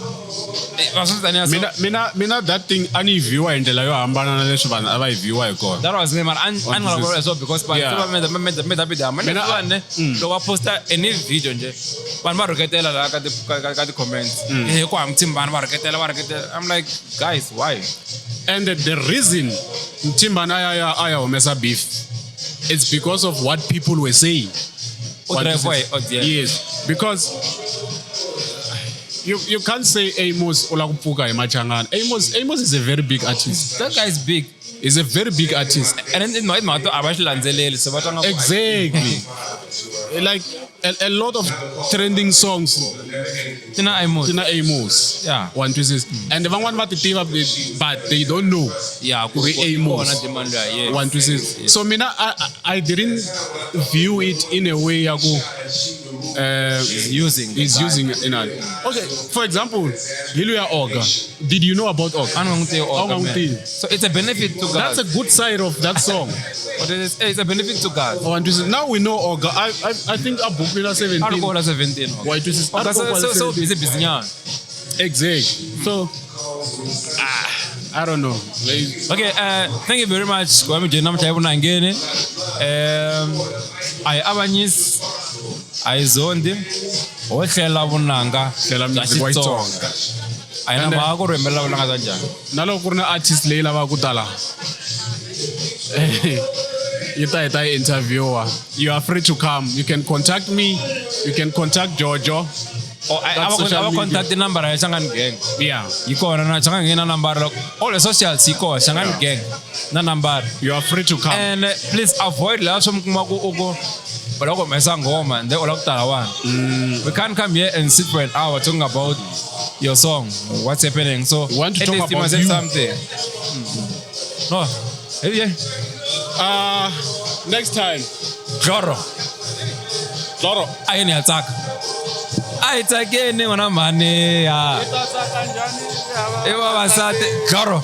Va swi taniya so Mina that thing a ni yi viewa hi ndlela yo hambana na leswi vanhu a va yi viewa hi kona. That was me, man. A ni nga vulavula swona because vanhu Yeah. va meta video mani Mina- vanhu loko va posta any video nje vanhu va rhuketela laha ka ti-comments ku hamba Mthimbani va rhuketela va rhuketela. I'm like, guys, why? And the reason Mthimbani a ya humesa beef, it's because of what people were saying. U What drive is by it? audience. Yes, because you can't say Amos u lava ku pfuka hi machangani. Amos is a very big artist. That guy is big. He's a very big artist. And then i mhaka to a va xi landzeleli so va twa nga ku- Exactly. Like a lot of trending songs ti na Amos. tina Amos. Yeah. One two six. And van'wani va ti tiva but they don't know. Yeah, Ku ri Amos. kona demand luya, yes. One two six. So mina I didn't view it in a way ya ku He's using the he's guy. using it in a, okay, for example, hi luya Oga. Did you know about Oga? A ni nga n'wi tivi A wu nga Oga, n'wi man. tivi. So it's a benefit to God. That's a good side of that song. But it's a benefit to God. One two six. Now we know Oga. I think a book A ri 17. kola 17. Oga. Why two six? Oga so busy busy nyana. Exactly. So, I don't know. Okay, thank you very much ku va mi joyina namuntlha evunangeni. A hi avanyisi, a hi zondi, ho hlela vunanga Hlela bya music wa Xitsonga. Xitsonga. A hi na mhaka ku ri yimbelela vunanga bya njhani. Na loko ku ri na artist leyi lavaka ku tala yi ta hi ta yi interviewer, you are free to come. You can contact me, you can contact Jojo. Oh, a That's va social a va media. contact number ya Shangani Gang. Yeah. Yi kona na Shangani Gang na number loko all the socials yi kona Shangani Gang na number. You are free to come. And please avoid laha swo mi kuma ku u ku u lava ku humesa nghoma and then u lava ku tala wani. We can't come here and sit for an hour talking about your song, what's happening. So We want to at talk least you about must say you. something. No. Hey, yeah. Next time. Dloro. Dloro. A yini ya tsaka. A hi tsakeni n'wana mhani ya. I vavasati. Dloro.